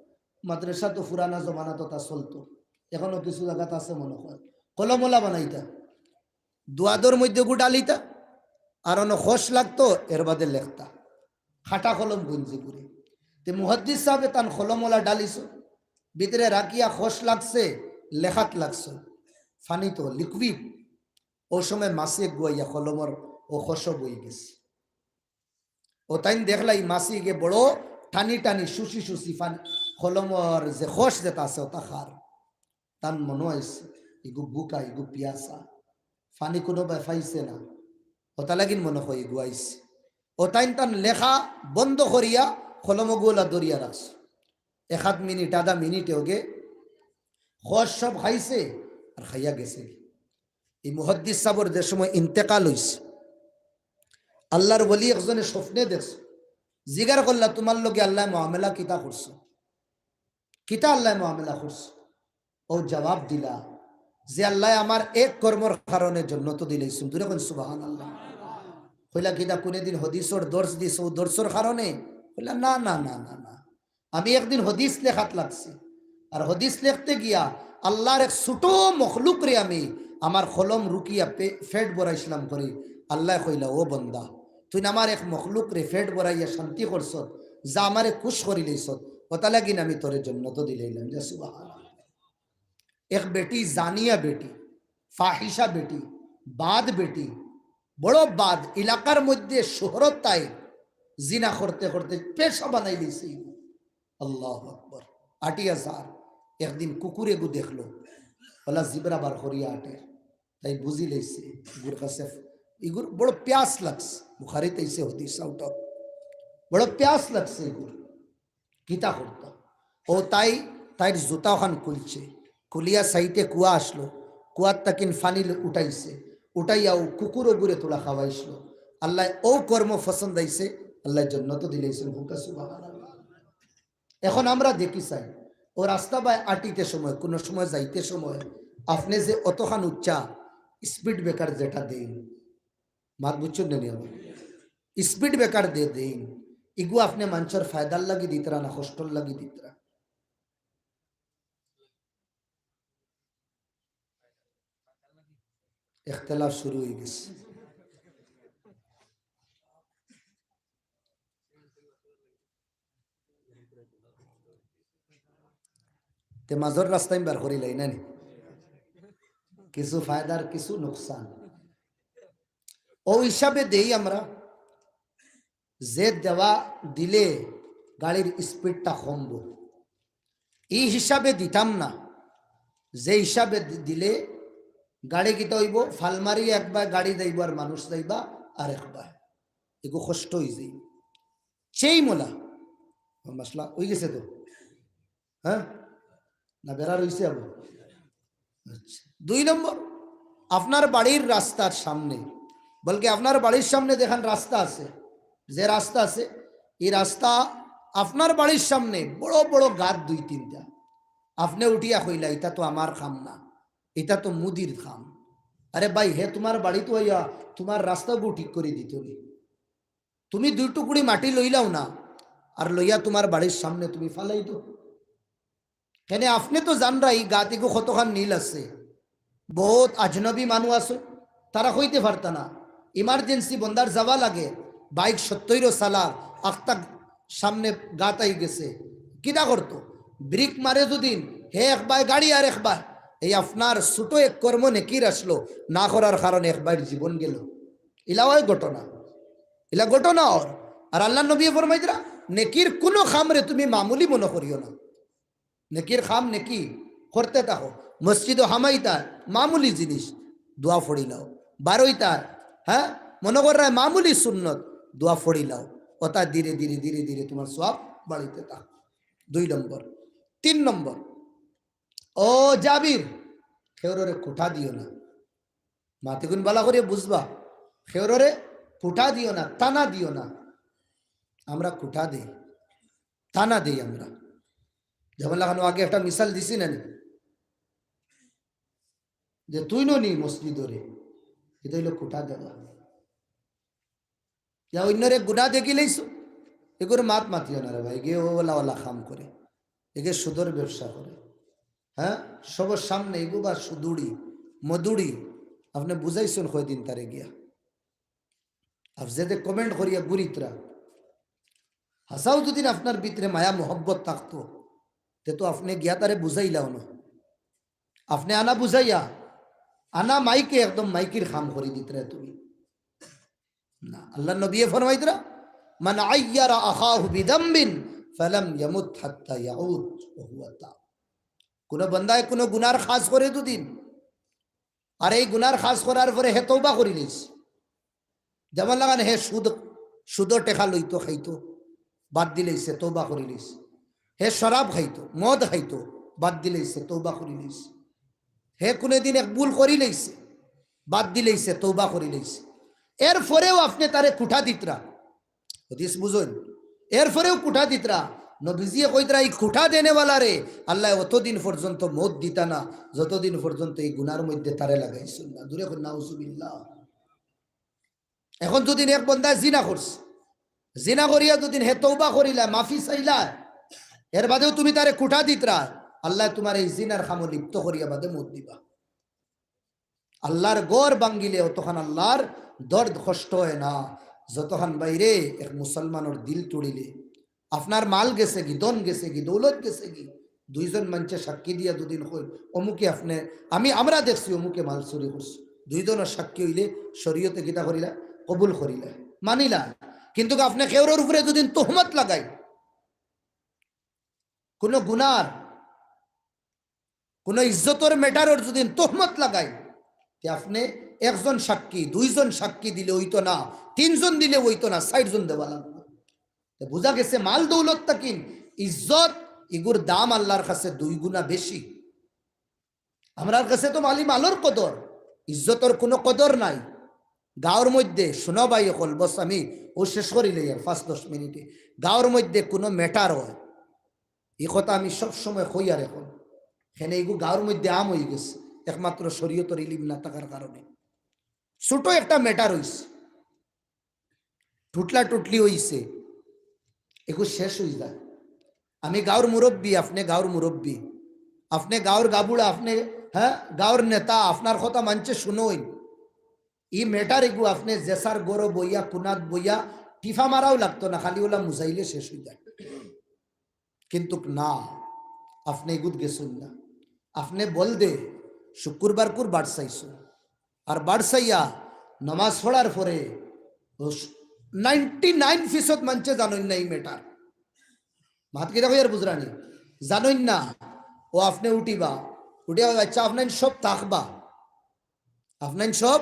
মাদ্রাসা তো পুরানা জমানাত অতা চলতো, এখনো কিছু জাগাত আছে মনে হয়, কলমওয়ালা বানাইতা। দুয়াদর মধ্যে গু ডালিতা, আর অনো খস লাগতো, এর বাদে লেখতা। কাটা কলম গঞ্জি করে। তে মুহাদ্দিস সাহেবে তান কলমওয়ালা ডালিছইন, ভিতরে রাখিয়া খস লাগছে, লেখাত লাগছে। পানি তো liquid, অউ সময় মাছি এগু আইয়া কলমর অউ খসো বই গেছে। অউ তাইন দেখলা ই মাছি এগে বড় টানি টানি, শুষি শুষি পানি, কলমর যে খস যেটা আছে, অটা খার। তান মনো অইছে, ইগু ভুকা, ইগু পিয়াসা, পানি কুনুবায় পাইছে না, অটা লাগিন মনো অয় ইগু আইছে। অউ তাইন তান লেখা বন্ধ করিয়া কলমগুলা ধরিয়া রাখছে। এক আধ মিনিট, আধা মিনিট অগে খস সব খাইছে আর খাইয়া গেছে। ই মুহাদ্দিস সাবর যে সময় ইন্তেকাল অইছে, আল্লার ওলি একজনে স্বপ্নে দেখছে, জিগার করলা, "তুমার লগে আল্লায় মামলা কিতা করছে? কিতা আল্লায় মামলা করছে?" অউ জবাব দিলা যে, "আল্লায় আমার এক কর্মর কারণে জন্নতো দিলাইছইন।" জুরে কইন সুবহানাল্লাহ। কইলা, "কিতা কুনুদিন হাদিসর দর্শ দিছো, অউ দর্শর কারণে?" কইলা, "না, না, না, না, না।" আমি একদিন হাদিস লেখাত লাগছি, আর হাদিস লেখতে গিয়া আল্লার এক ছোট মখলুকরে আমি আমার কলম রুকিয়া পে-, পেট ভরাইছলাম করি। আল্লায় কইলা, "ও বন্দা, তুই আমার এক মখলুকরে পেট ভরাইয়া শান্তি করছত, যা আমারে খুশ করিলাইছত, অটা লাগিন আমি তোরে জন্নতো দিলাইলাম।" যা সুবহানাল্লাহ। এক বেটি, জানিয়া বেটি, ফাহিশা বেটি, বাদ বেটি, বড় বাদ, এলাকার মধ্যে শহরত তাই জিনা করতে করতে পেশা বানাইলিছে। আল্লাহু আকবার। আটিয়া যার, একদিন কুকুরে গু দেখলো, অলা জিব্রা বার করিয়া আটের, তাই বুঝিলাইছে, ইগুর কাছে, ইগুর বড় পিয়াস লাগছে। বুখারিত আইছে হাদিস, আউটা বড় পিয়াস লাগছে ইগুর। কিতা করতা? অউ তাই তাইর জুতা অখান খুলছে, খুলিয়া সাইডে কুয়া আছলো, কুয়ার থাকিন পানি উঠাইছে, উঠাইয়া অউ কুকুর অগুরে থুড়া খাওয়াইছলো। আল্লায় অউ কর্ম পছন্দ আইছে, আল্লায় জন্নতো দিলাইছইন। কউক্কা সুবহানাল্লাহ। এখন আমরা দেখি চাই, অউ রাস্তা বায় আটিতে সময়, কুনু সময় যাইতে সময়, আপনে যে অতখান উচ্চা speed breaker যেটা দেইন, মাত বুঝছইন না নি আমার? Speed breaker দে দেইন, ইগু আপনে মানষর ফায়দার লাগি দিতরা না কষ্টর লাগি দিতরা? ইখতিলাফ শুরু অই গেছে। তে মাজর রাস্তাইন বার করিলাই না নি? কিছু ফায়দার, কিছু নুকসান। অউ হিসাবে দেই আমরা, যে দেওয়া দিলে গাড়ির speedটা কমবো, ই হিসাবে দিতাম না। যে হিসাবে দি-, দিলে গাড়ি কিতা অইবো, ফাল মারি একবার গাড়ি যাইবো আর মানুষ যাইবা আর একবার, ইগু কষ্ট অই যাইবো। সেই মোলা, মাসলা অই গেছে তো, হ্যাঁ, না বেড়া রইছে আবার? আচ্ছা, দুই নম্বর, আপনার বাড়ির রাস্তার সামনে, বলকে আপনার বাড়ির সামনে যেখান রাস্তা আছে, যে রাস্তা আছে, এই রাস্তা আপনার বাড়ির সামনে বড় বড় গাত দুই তিনটা, আপনে উঠিয়া কইলা, "ইটা তো আমার কাম না, ইটা তো মুদির কাম।" আরে ভাই, হে তুমার বাড়িত আইয়া তুমার রাস্তাগু ঠিক করি দিতো নি? তুমি দুই টুকরি মাটি লইলাও না, আর লইয়া তুমার বাড়ির সামনে তুমি ফালাই দেও। কেনে আপনে তো জানরা ই গাত ইগু কতখান নীল আছে। বহুত আজনবী মানুষ আছে, তারা কইতে পারতা না। Emergency বন্দার যাওয়া লাগে, bike সত্তইরও চালার, আখতা সামনে গাত আই গেছে। কিতা করতো? Brake মারে যুদি, হে একবার গাড়ি আর একবার। এই আপনার ছোট এক কর্ম নেকির আছলো, না করার কারণে একবার জীবন গেল। ইলা অয় ঘটনা, ইলা ঘটনা অর। আর আল্লার নবীয়ে ফরমাইতরা, নেকির কুনু কামরে তুমি মামুলি মনো করিও না। নেকির কাম নেকি করতে থাকো। মসজিদো হামাইতায়, মামুলি জিনিস, দোয়া পড়িলাও। বারইতায়, হ্যাঁ, মনো কররায় মামুলি সুন্নত, দোয়া পড়িলাও। অতা ধীরে ধীরে ধীরে ধীরে তুমার সওয়াব বাড়িতে থাকবো। দুই নম্বর। তিন নম্বর, ও জাবির, কেউররে খুটা দিও না। মাতিগুন বালা করি বুঝবা, কেউররে খুটা দিও না, তানা দিও না। আমরা খুটা দেই, তানা দেই আমরা। যেমন লাখান আগে একটা মিসাল দিছি না নি, যে তুই নি মসজিদরে, ইটা অইলো খুটা দেওয়া। ইয়া অইন্যরে গুনা দেখিলাইছো, এগুর মাত মাতিও না রে ভাই, এগু অলা অলা কাম করে, এগু সুদর ব্যবসা করে, হ্যাঁ, সবর সামনে এগু বা সুদুড়ি, মদুড়ি, আপনে বুঝাইছইন কয়দিন তারে গিয়া? আর যেতে comment করিয়া ঘুরিতরা, হাছাউ যুদি আপনার ভিতরে মায়া মহব্বত থাকতো, তে তো আপনে গিয়া তারে বুঝাইলাও না। আপনে আনা বুঝাইয়া, আনা মাইকে একদম মাইকির কাম করি দিতরা তুমি। না, আল্লার নবীয়ে ফরমাইতরা, "মান আইয়ারা আখাহু বিযামবিন ফালাম ইয়ামুত হাত্তা ইয়াউদ ওয়া হুয়া তাব।" কুনু বান্দায় কুনু গুনার কাজ করে দুদিন, আর এই গুনার কাজ করার পরে হে তওবা করিলিছে, যেমন লাখান হে সুদ, সুদর টেকা লইতো খাইতো, বাদ দিলাইছে, তওবা করিলিছে। হে শরাব খাইতো, মদ খাইতো, বাদ দিলাইছে, তওবা করিলিছে। হে কুনুদিন এক ভুল করিলাইছে, বাদ দিলাইছে, তওবা করিলাইছে। এরপরেও আপনে তারে খুটা দিতরা, হাদিস বুঝইন, এরপরেও খুটা দিতরা। নবীজিয়ে কইতরা, "এই খুটা দেনেওয়ালারে আল্লায় অতদিন পর্যন্ত মউত দিতা না, যতদিন পর্যন্ত এই গুনার মধ্যে তারে লাগাইছইন না।" জুরে কইন, "নাউজুবিল্লাহ।" এখন যুদি এক বন্দায় জিনা করছে, জিনা করিয়া যুদি হে তওবা করিলা, মাফি চাইলা, এর বাদেও তুমি তারে খুটা দিতরা, আল্লায় তুমারে এই জিনার কামো লিপ্ত করিয়া বাদে মউত দিবা। আল্লার ঘর ভাঙ্গিলে অতখান আল্লার দর্দ কষ্ট অয় না, যতখান ভাইরে এক মুসলমানর দিল তুড়িলে। আপনার মাল গেছেগি, ধন গেছেগি, দৌলত গেছেগি, দুইজন মানষে সাক্ষী দিয়া দুদিন কইল, "অমুকে আপনে, আমি, আমরা দেখছি অমুকে মাল চুরি করছে।" দুইজনর সাক্ষী অইলে শরীয়তে কিতা করিলা? কবুল করিলা, মানিলা। কিন্তুক আপনে কেউরর উপরে দুদিন তোহমত লাগাই, কুনু গুনার, কুনু ইজ্জতর matter-র যুদি তোহমত লাগাই, তে আপনে একজন সাক্ষী, দুইজন সাক্ষী দিলে অইতো না, তিনজন দিলে অইতো না, চাইরজন দেওয়া লাগবো। তে বুঝা গেছে মাল দৌলত থাকিন ইজ্জত, ইগুর দাম আল্লার কাছে দুই গুণা বেশি। আমরার কাছে তো মালি মালর কদর, ইজ্জতর কুনু কদর নাই। গাঁওর মধ্যে, হুনো ভাই অকল, বস আমি অউ শেষ করিলাই আর পাঁচ দশ মিনিটে। গাঁওর মধ্যে কুনু matter অয়, ই কথা আমি সব সময় কই আর এখন। কেনে ইগু গাঁওর মধ্যে আম অইগেছে, একমাত্র শরীয়তর ইলিম না থাকার কারণে। ছোট একটা matter অইছে, টুটলা টুটলি অইছে, ইগু শেষ অইযায়। আমি গাঁওর মুরব্বি, আপনে গাঁওর মুরব্বি, আপনে গাঁওর গাবুড়া, আপনে, হ্যাঁ, গাঁওর নেতা, আপনার কথা মানষে হুনইন। ই matter ইগু আপনে যেসার ঘরো বইয়া, কুনাত বইয়া, টিফা মারাও লাগতো না, খালি অলা মুজাইলে শেষ অইযায়। কিন্তুক না, আপনে ইগুত গেছইন না। আপনে বলদে শুক্কুরবারকুর বাড় চাইছইন। আর বাড় চাইয়া নমাজ পড়ার পরে ninety nine ফিছদ মানষে জানইন না ই matter। মাত কিতা কইয়ার বুঝরানি? জানইন না। অউ আপনে উঠিবা, উঠিয়া, "আচ্ছা, আপনাইন সব থাকবা।" আপনাইন সব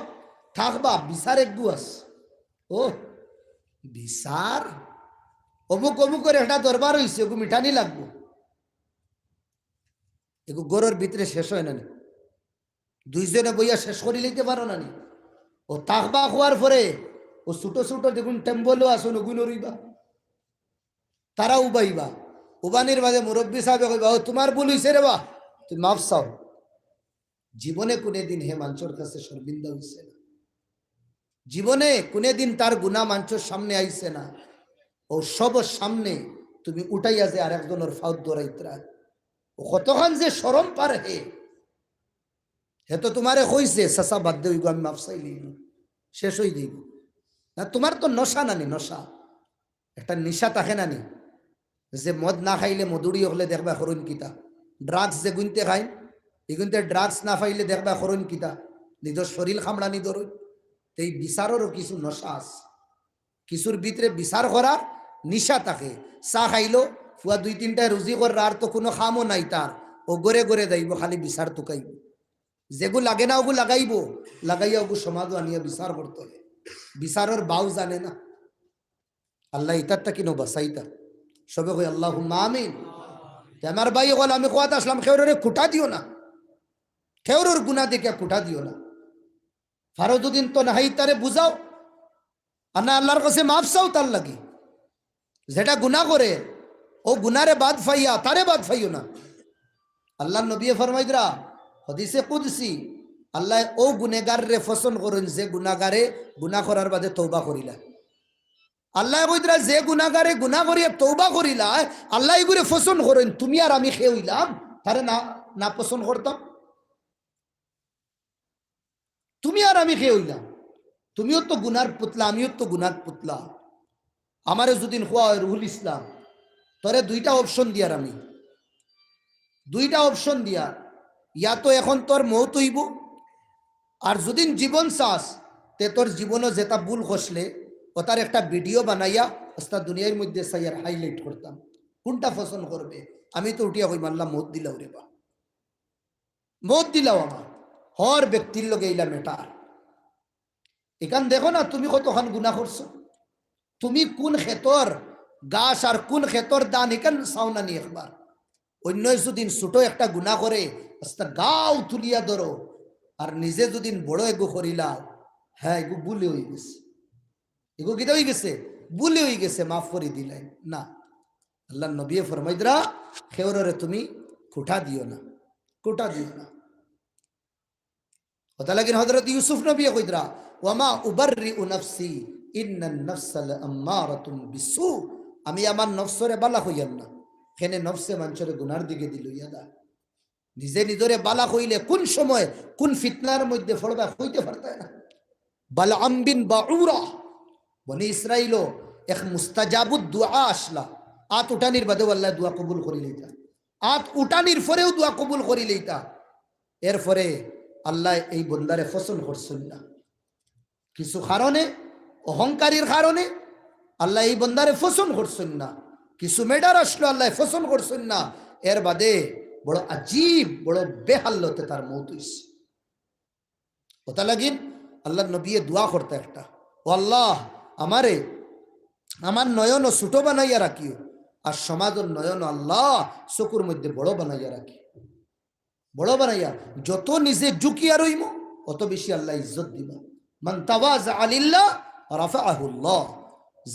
থাকবা, বিচার একগু আছে। ও, বিচার? অমুক অমুকর একটা দরবার অইছে, অগু মিটানি লাগবো। ইগু ঘরর ভিতরে শেষ অয় না নি? দুইজনে বইয়া শেষ করিলাইতে পারো না নি? অউ থাকবা কওয়ার পরে অউ ছোট ছোট যেগুন টেম্বলও আছইন, অগুইন রইবা। তারা উবাইবা। উবানির বাদে মুরব্বি সাবে কইবা, "ও, তুমার ভুল অইছে রে বা, তুমি মাফ চাও।" জীবনে কুনুদিন হে মানষর কাছে শর্মিন্দা অইছে না। জীবনে কুনুদিন তার গুনা মানষর সামনে আইছে না। অউ সবর সামনে তুমি উঠাইয়া যে আরেকজনর ফাউত ধরাইতরা, অউ কতখান যে শরম পার হে। হে তো তুমারে কইছে, "চাচা, বাদ দেও, ইগু আমি মাফ চাইলিমু, শেষ অইযাইবো।" না, তুমার তো নশা না নি, নশা। একটা নিশা থাকে না নি? যে মদ না খাইলে মদুড়ি অকলে দেখবা করইন কিতা, drugs যেগুইন্তে খাইন, ইগুইন্তে drugs না পাইলে দেখবা করইন কিতা, নিজর শরীল কামড়ানি ধরইন। তে ই বিচাররও কিছু নশা আছে, কিছুর ভিতরে বিচার করার নিশা থাকে। চা খাইলো, পুয়া দুই তিনটায় রুজি কররা, আর তো কুনু কামও নাই তার, অউ ঘরে ঘরে যাইবো, খালি বিচার তুকাইবো। যেগু লাগে না অগু লাগাইবো, লাগাইয়া অগু সমাজো আনিয়া বিচার করতো অয়। বিচারর বাউ জানে না। আল্লায় ইতার থাকি নু বাচাইতা। সবে কই, "আল্লাহুম্মা আমিন।" তে আমার ভাই অকল, আমি কওয়াত আছলাম, কেউররে খুটা দিও না, কেউরর গুনা দেখিয়া খুটা দিও না। পারো যুদি তো না হয় তারে বুঝাও, আর না আল্লার কাছে মাফ চাও তার লাগি। যেটা গুনা করে, অউ গুনারে বাদ ফাইয়া, তারে বাদ ফাইও না। আল্লার নবিয়ে ফরমাইতরা, হাদিসে কুদসি, আল্লায় অউ গুনেগাররে পছন্দ করইন, যে গুনাগারে গুনা করার বাদে তওবা করিলা। আল্লায় কইতরা, যে গুনাগারে গুনা করিয়া তওবা করিলা, আল্লায় ইগুরে পছন্দ করইন, তুমি আর আমি কে অইলাম, তারে না, না পছন্দ করতাম? তুমি আর আমি কে অইলাম? তুমিও তো গুনার পুতলা, আমিও তো গুনার পুতলা। আমারে যুদিন কওয়া অয় রুহুল ইসলাম, তোরে দুইটা option দিয়ার আমি, দুইটা option দিয়ার, ইয়া তো এখন তোর মউত অইবো, আর যুদিন জীবন চাস, তে তোর জীবনো যেতা ভুল করছলে, অতার একটা video বানাইয়া আস্তা দুনিয়ার মধ্যে ছাইয়ার highlight করতাম। কুনটা পছন্দ করবে? আমি তো উঠিয়া কইমু, আল্লা, মউত দিলাও রে বা। মউত দিলাও আমার। হর ব্যক্তির লগে ইলা matter। ইখান দেখো না, তুমি কতখান গুনা করছো। তুমি কুন খেতর গাছ আর কুন খেতর ধান, ইখান চাও না নি একবার? অইন্যে যুদিন ছোট একটা গুনা করে, আস্তা গাউ তুলিয়া ধরো, আর নিজে যুদিন বড় এগু করিলাও, হ্যাঁ, এগু ভুলে অইগেছে। এগু কিতা অইগেছে? ভুলে অইগেছে, মাফ করি দিলাই না। আল্লার নবিয়ে ফরমাইতরা, কেউররে তুমি খুটা দিও না, খুটা দিও না। অতা লাগিন হযরত ইউসুফ নবিয়ে কইতরা, "ওয়ামা উবাররিউ নাফসি, ইন্নান নাফসা লাআম্মারাতুম বিসু।" আমি আমার নফসরে বালা কইয়ার না, কেনে নফসে মানষরে গুনার দিকে দি লইয়া দা। নিজে নিজরে বালা কইলে কুন সময় কুন ফিতনার মধ্যে পড়বা কইতে পারতায় না। বালআম বিন বাউরা, বনি ইসরাইলো এক মুস্তাজাবুদ দুআ আছলা, আত উঠানির বাদেও আল্লায় দুআ কবুল করি লইতা, আত উঠানির পরেও দুআ কবুল করি লইতা। এরপরে আল্লায় এই বন্দারে পছন্দ করছইন না। কিছু কারণে, অহংকারীর কারণে আল্লায় এই বন্দারে পছন্দ করছইন না। কিছু matter আছলো, আল্লায় পছন্দ করছইন না। এর বাদে বড় আজীব, বড় বেহাল্লতে তার মউত অইছে। অতা লাগিন আল্লার নবিয়ে দুআ করতা একটা, "ও আল্লা, আমারে, আমার নয়নও ছোট বানাইয়া রাখিও, আর সমাজর নয়নও আল্লা চকুর মধ্যে বড় বানাইয়া রাখিও।" বড় বানাইয়া, যত নিজে ঝুঁকিয়া রইমু, অত বেশি আল্লায় ইজ্জত দিবা। "মান তাওয়াজা লিল্লাহ রাফাআহুল্লাহ।"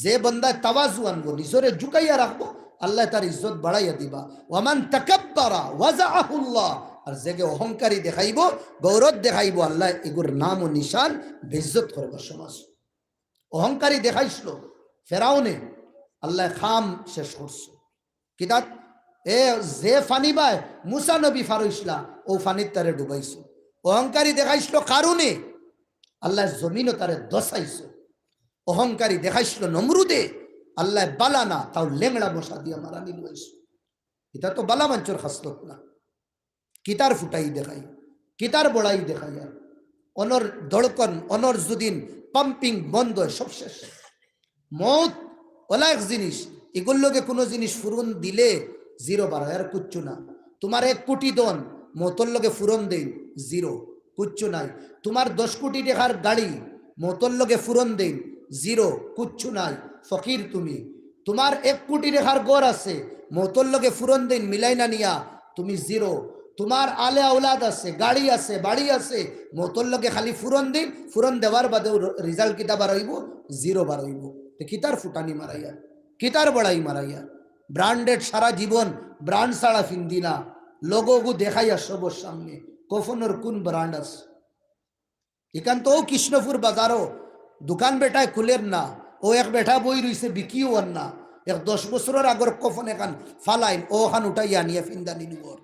যে বন্দায় তাওয়াজু আনবো, নিজরে ঝুঁকাইয়া রাখবো, আল্লায় তার ইজ্জত বাড়াইয়া দিবা। "ওয়ামান তাকাব্বারা ওয়াজাআহুল্লাহ।" আর যেগে অহংকারী দেখাইবো, গৌরব দেখাইবো, আল্লায় এগুর নাম ও নিশান বেইজ্জত করবা সমাজ। অহংকারী দেখাইছলো ফেরাউনে, আল্লায় কাম শেষ করছে। কিতাত এ যে পানি বায় মুসা নবী ফারইছলা, অউ পানিত তারে ডুবাইছে। অহংকারী দেখাইছলো কারুনে, আল্লায় জমিনো তারে দছাইছে। অহংকারী দেখাইছলো নমরুদে, আল্লায় বালা না, তাও লেংড়া মশা দিয়া মারানি লইছে। ইতা তো বালা মানষর খাসলত না। কিতার ফুটাই দেখাই, কিতার বড়াই দেখাই, আর অনর ধড়কন, অনর যুদিন pumping বন্ধ অয়, সব শেষ। মউত অলা এক জিনিস, ইগুর লগে কুনু জিনিস ফুরন দিলে zero বাড়ায়, আর কুচ্ছু না। তুমার এক কুটি ধন, মউতর লগে ফুরন দেইন, zero, কুচ্ছু নাই। তুমার দশ কুটি টেকার গাড়ি, মউতর লগে ফুরন দেইন, zero, কুচ্ছু নাই, ফকির তুমি। তুমার এক কুটি টেকার ঘর আছে, মউতর লগে ফুরন দেইন মিলাই না নিয়া, তুমি zero। তুমার আলে আওলাদ আছে, গাড়ি আছে, বাড়ি আছে, মউতর লগে খালি ফুরন দেইন, ফুরন দেওয়ার বাদেও র-, result কিতা বারইবো? Zero বারইবো। তে কিতার ফুটানি মারাইয়া, কিতার বড়াই মারাইয়া? Branded সারা জীবন, brand ছাড়া ফিন্দিলা, logo গু দেখাইয়া সবর সামনে, কফনর কুন brand আছে? ইখান তো অউ কৃষ্ণপুর বাজারো দুকান বেটায় খুলের না, অউ এক বেটা বই রইছে বিকিও অর না, এক দশ বছরর আগর কফন এখান ফালাইল, অউ অখান উঠাইয়া আনিয়া ফিন্দানি নুয়ার।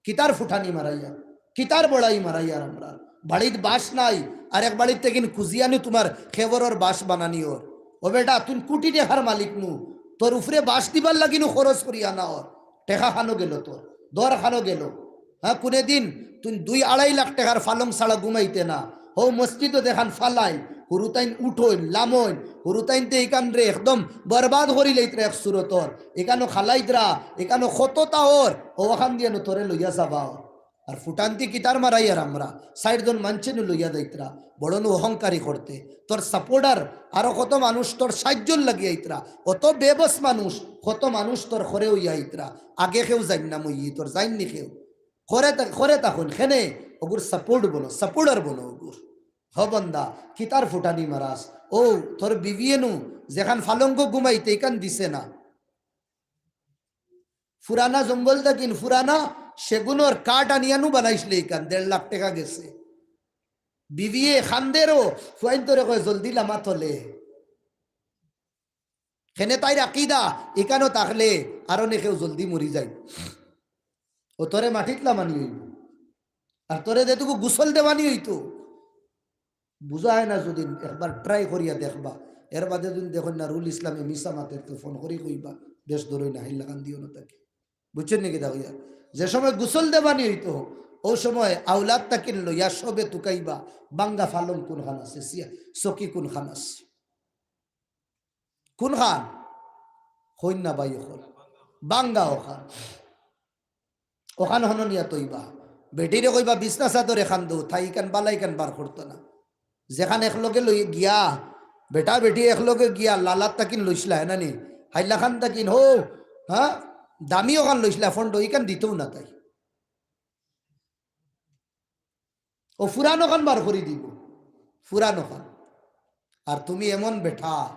কিতার ফুটানি মারাইয়া, কিতার বড়াই মারাইয়ার আমরার। বাড়িত বাঁশ নাই, আর এক বাড়িত থাকিন খুজিয়া আনি তুমার খেবরর বাঁশ বানানি অর। ও বেটা, তুই কুটি টেকার মালিক নু, তোর উপরে বাঁশ দিবার লাগি নু খরচ করিয়া আনা অর। টেকা খানো গেল তোর, দর খানো গেল। হ্যাঁ, কুনে দিন তুই দুই আড়াই লাখ টেকার ফালং ছাড়া ঘুমাইতে না। হউ মসজিদো যেখান ফালাইল, হুরুতাইন উঠইন, লামইন, হুরুতাইনতে ইখানরে একদম বরবাদ করি লাইতরা এক সুরতর। ইখানো খালাইতরা, ইখানো কততা অর, অউ অখান দিয়া নু তোরে লইয়া যাবা অর। আর ফুটান্তি কিতার মারাইয়ার আমরা, চাইরজন মানষে নু লইয়া যাইতরা, বড় নু অহংকারী করতে। তোর supporter আরো কত মানুষ তোর সাইয্যর লাগি আইতরা, অত বেবস মানুষ, কত মানুষ তোর খরে অইয়া আইতরা, আগে কেউ যাইন না মইয়ি, তোর যাইন নি কেউ। খরে তা-, খরে তখন খেনে অগুর support বনো, supporter বনো অগুর। হ বন্দা, কিতার ফুটানি মারাস? অউ, তোর বিবিয়ে নু যেখান ফালঙ্গো ঘুমাইতে, ইখান দিছে না। পুরানা জঙ্গল থাকিন পুরানা সেগুনর কাঠ আনিয়ানু বানাইছলে ইখান, দেড় লাখ টেকা গেছে। বিবিয়ে খান্দেরও, ফুয়াইন্তরে কয়, "জলদি লামা তলে।" কেনে তাইর আকিদা, ইখানো থাকলে আরো নে কেউ জলদি মরি যায়। ও তোরে মাটিত লামানি অইবো। আর তোরে যেটুকু গোসল দেওয়ানি অইতো, বুঝায় না যদি একবার try করিয়া দেখবা, এর বাদে যদি দেখইন না রুল ইসলামে মিছা মাতের তো ফোন করি কইবা, দেশ ধরই না, হিল্লা কান দিও না তাকে। বুঝছইন নি কিতা কইয়া? যে সময় গোসল দেবানি অইতো, ও সময় আওলাদ তাকিন লইয়া সবে তুকাইবা, বাঙ্গা ফালং কোনখান আছে, সিয়া, চকি কোনখান আছে? কোনখান? কইন না ভাই অকল। বাঙ্গা অখান। অখান হনো নিয়া তইবা। বেটিরে কইবা, "বিছনা চাদর এখান দেও", তাই ইখান বালা ইখান বার করতো না। যেখান একলগে লই গিয়া, বেটা বেটি একলগে গিয়া লালাত তাকিন লইছলা, হে না নি? হাইলাখান তাকিন হো, হ্যাঁ? দামি অখান লইছলা, ফন্ড ইখান দিতও না তাই। ও ফুরানো খান বার করি দিব, ফুরানো খান। আর তুমি এমন বেটা,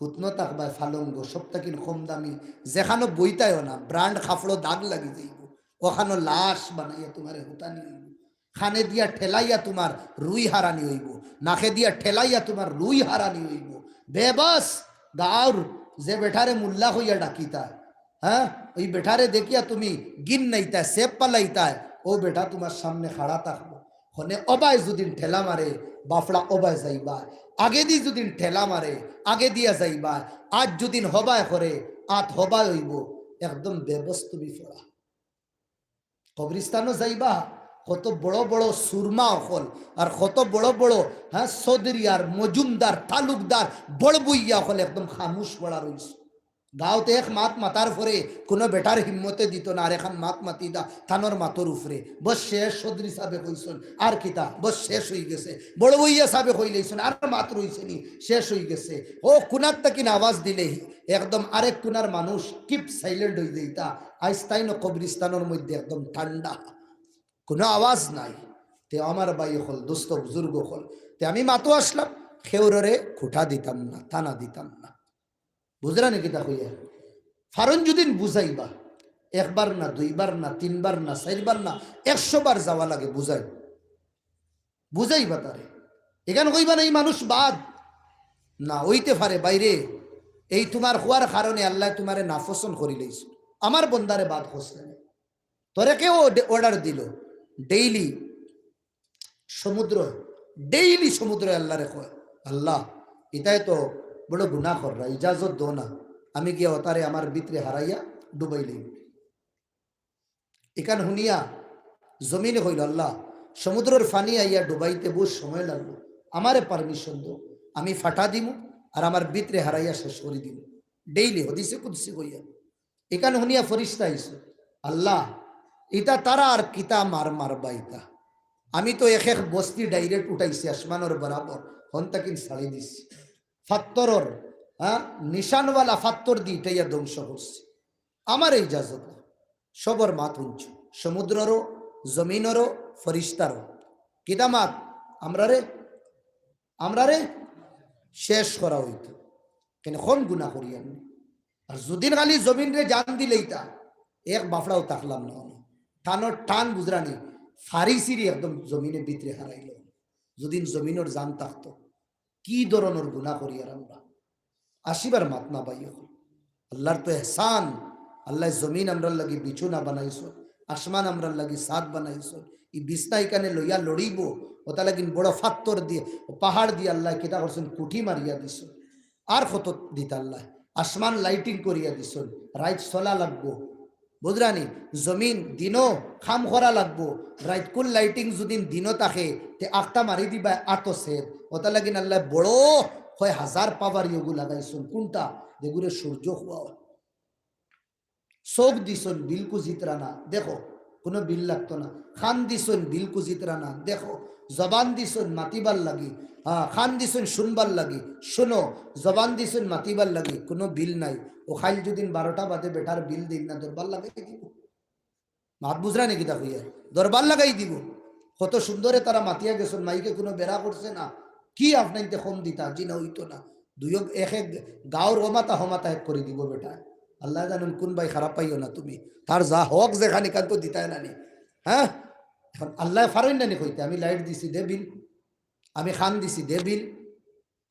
হুতনো থাকবায় ফালঙ্গ, সব তাকিন কম দামি, যেখানো বইতায়ও না, brand কাপড়ো দাগ লাগি যাইব, অখানো লাশ বানাইয়া তোমারে হুতানি অইব। খানে দিয়া ঠেলাইয়া তোমার রুই হারানি অইব, নাকে দিয়া ঠেলাইয়া তোমার রুই হারানি অইব। বেবস গাঁওর যে বেটারে মোল্লা কইয়া ডাকিতা, হ্যাঁ, ওই বেটারে দেখিয়া তুমি গিন নাইতায়, সেপ পালাইতায়, ও বেটা তোমার সামনে খাড়া থাকবো। হনে অবায় যুদিন ঠেলা মারে, বাফড়া অবায় যাইবা। আগেদি যুদিন ঠেলা মারে, আগে দিয়া যাইবা। আজ যুদিন হবায় করে, আত হবায় অইব। একদম বেবস তুমি ফড়া। কবরিস্তানো যাইবা, কত বড় বড় সুরমা অকল, আর কত বড় বড়, হ্যাঁ, চৌধুরী আর মজুমদার, তালুকদার, বড় বইয়া অকল একদম খামুশ পড়া রইছে। গাঁওত এক মাত মাতার পরে কোনো বেটার হিম্মতে দিত না, আর এখান মাত মাতি দা তানর মাতর উপরে। বস শেষ, চৌধুরী সাবে কইছন, আর কিতা, বস শেষ অই গেছে। বড় বইয়া সাবে কইলাইছন, আর মাত রইছে নি, শেষ অই গেছে। ও কুনার তাকিন আওয়াজ দিলে একদম আরেক কুনার মানুষ keep silent অই যাইতা। আইজ তাইন কবরিস্তানর মধ্যে একদম ঠান্ডা, কোনো আওয়াজ নাই। তে আমার ভাই অকল, দোস্ত বুজুর্গ অকল, তে আমি মাতো আসলাম, খেউররে খুঁটা দিতাম না, তানা দিতাম না। বুঝরা নি কিতা কইয়া? ফারুন যুদিন বুঝাইবা, একবার না, দুইবার না, তিনবার না, চাইরবার না, একশো বার যাওয়া লাগে বুঝাই, বুঝাইবা তারে। এখান কইবা না, "এই মানুষ বাদ।" না, অইতে পারে বাইরে, এই তোমার হওয়ার কারণে আল্লাহ তোমারে নাপছন্দ করিলাইছে। আমার বন্দারে বাদ করছে না। তোরে কেউ অর্ডার দিল, ডেইলি সমুদ্র, ডেইলি সমুদ্র আল্লাহরে কয়, "আল্লাহ, ইতায় তো বড় গুনাহ কররা, ইজাজত দো না, আমি গিয়া ওতারে আমার ভিতরে হারাইয়া ডুবাই লই।" ইখান হুনিয়া জমিনে কইল, "আল্লাহ, সমুদ্রর পানি আইয়া ডুবাইতে বহুত সময় লাগবো, আমারে পারমিশন দো, আমি ফাটা দিমু আর আমার ভিতরে হারাইয়া শেষ করি দিমু।" ডেইলি হদিসে কুদসি কইয়া। ইখান হুনিয়া ফরিস্তা আইছে, "আল্লাহ, ইতা তারা আর কিতা মার মারবা ইতা? আমি তো এক এক বস্তি ডাইরেক্ট উঠাইছি আসমানর বরাবর, হন তাকিন ছাড়ি দিছি। ফাত্তরর, হ্যাঁ, নিশানওয়ালা ফাত্তর দি ইটাইয়া ধ্বংস করছি। আমারে ইজাজত দে।" সবর মাত হুনছো, সমুদ্ররও, জমিনরও, ফরিস্তারও। কিতা মাত? "আমরারে, আমরারে শেষ করা অইতো।" কেনে কোন গুনাহ করি আমি? আর যুদিন খালি জমিনরে জান দিলাইতা, এক বাফড়াও থাকলাম না অনো। টানর টান বুঝরা নি, ফারিসিরি একদম জমিনে ভিতরে হারাইল। যুদিন জমিনর জান থাকতো, কি ধরনর গুনাহ করিয়ার আমরা? আসিবার মাত না ভাই অকল। আল্লাহর তো এহসান, আল্লায় জমিন আমরার লাগি বিছনা বানাইছইন, আসমান আমরার লাগি ছাদ বানাইছইন। ই বিছনা ইখানে লইয়া লড়িব, ওটা লাগিন বড় ফাত্তর দিয়া, পাহাড় দিয়া আল্লায় কিতা করছইন, কুঠি মারিয়া দিছইন। আর কত দিতা আল্লায়? আসমান lighting করিয়া দিছইন, রাইত চলা লাগবো। বুঝরা নি? জমিন দিনো কাম করা লাগবো। রাইতকুর lighting যুদিন দিনো থাকে, তে আখতা মারি দিবা আতো সের। ওটা লাগিন আল্লায় বড় কয় হাজার power ইগু লাগাইছইন। কুনটা? যেগুরে সূর্য কওয়া অয়। চউখ দিছইন বিলকু জিতরা না, দেখো, কুনু বিল লাগতো না। কান দিছইন বিলকু জিতরা না, দেখো। জবান দিছইন মাতিবার লাগি, হ্যাঁ, কান দিছইন শুনবার লাগি, শুনো। জবান দিছইন মাতিবার লাগি, কুনু বিল নাই। অউ কাইল যুদিন বারোটা বাদে বেটার বিল দেইন না, দরবার লাগাই দিব। মাত বুঝরা নি কিতা কইয়ার? দরবার লাগাই দিব। কত সুন্দরে তারা মাতিয়া গেছইন, মাইকে কুনু বেড়া করছে না। কি আপনাইনতে কম দিতা? জি না, অইতো না। দুইও এক এক গাঁওর অমাতা হমাতা এক করি দিব বেটা। আল্লায় জানইন কুন ভাই, খারাপ পাইও না তুমি। তার যা হক যেখান ইখান তো দিতায় না নি। হ্যাঁ, এখন আল্লায় পারইন না নি কইতে, "আমি light দিছি, দে bill, আমি খান দিছি, দে bill।"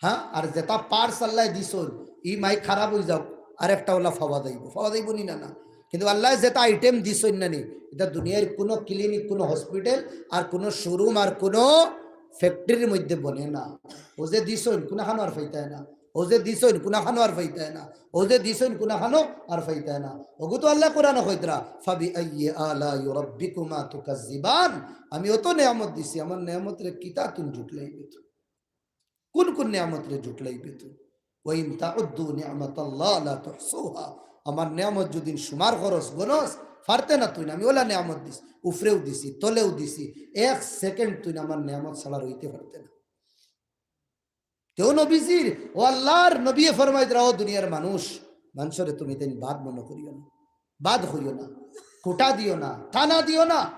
হ্যাঁ, আর যেটা parts আল্লায় দিছইন, ই মাইক খারাপ অইযাউক, আরেকটা অলা পাওয়া যাইবো, পাওয়া যাইবো নি না? না, কিন্তু আল্লায় যেটা item দিছইন না নি, ইটা দুনিয়ার কুনু clinic, কুনু hospital, আর কুনু showroom, আর কুনু factory-র মধ্যে বনে না। অউ যে দিছইন, কুনাখানো আর পাইতায় না। অউ যে দিছইন, কুনাখানো আর পাইতায় না। অউ যে দিছইন, কুনাখানো আর পাইতায় না। অগু তো আল্লায় কোরআনো কইতরা, "ফাবিআইয়ি আলাই রাব্বিকুমা তুকাজ্জিবান।" আমি অত নেয়ামত দিছি, আমার নেয়ামতরে কিতা তুইন জুটলাইবে তুই? কুন কুন নেয়ামতরে জুটলাইবে তুই? "ওয়া ইন তাউদ্দু নি'মাতাল্লাহ লা তুহসুহা।" আমার নেয়ামত যুদি সুমার করস, গনস, পারতে না তুইন। আমি অলা নেয়ামত দিছি, উফরেও দিছি, তলেও দিছি। এক second তুইন আমার নেয়ামত ছাড়া রইতে পারতে না। তেউ নবীজির, ও আল্লার নবীয়ে ফরমাইতরা, "ও দুনিয়ার মানুষ, মানষরে তুমি তাইন বাদ মনো করিও না, বাদ করিও না, খুটা দিও না, তানা দিও না।"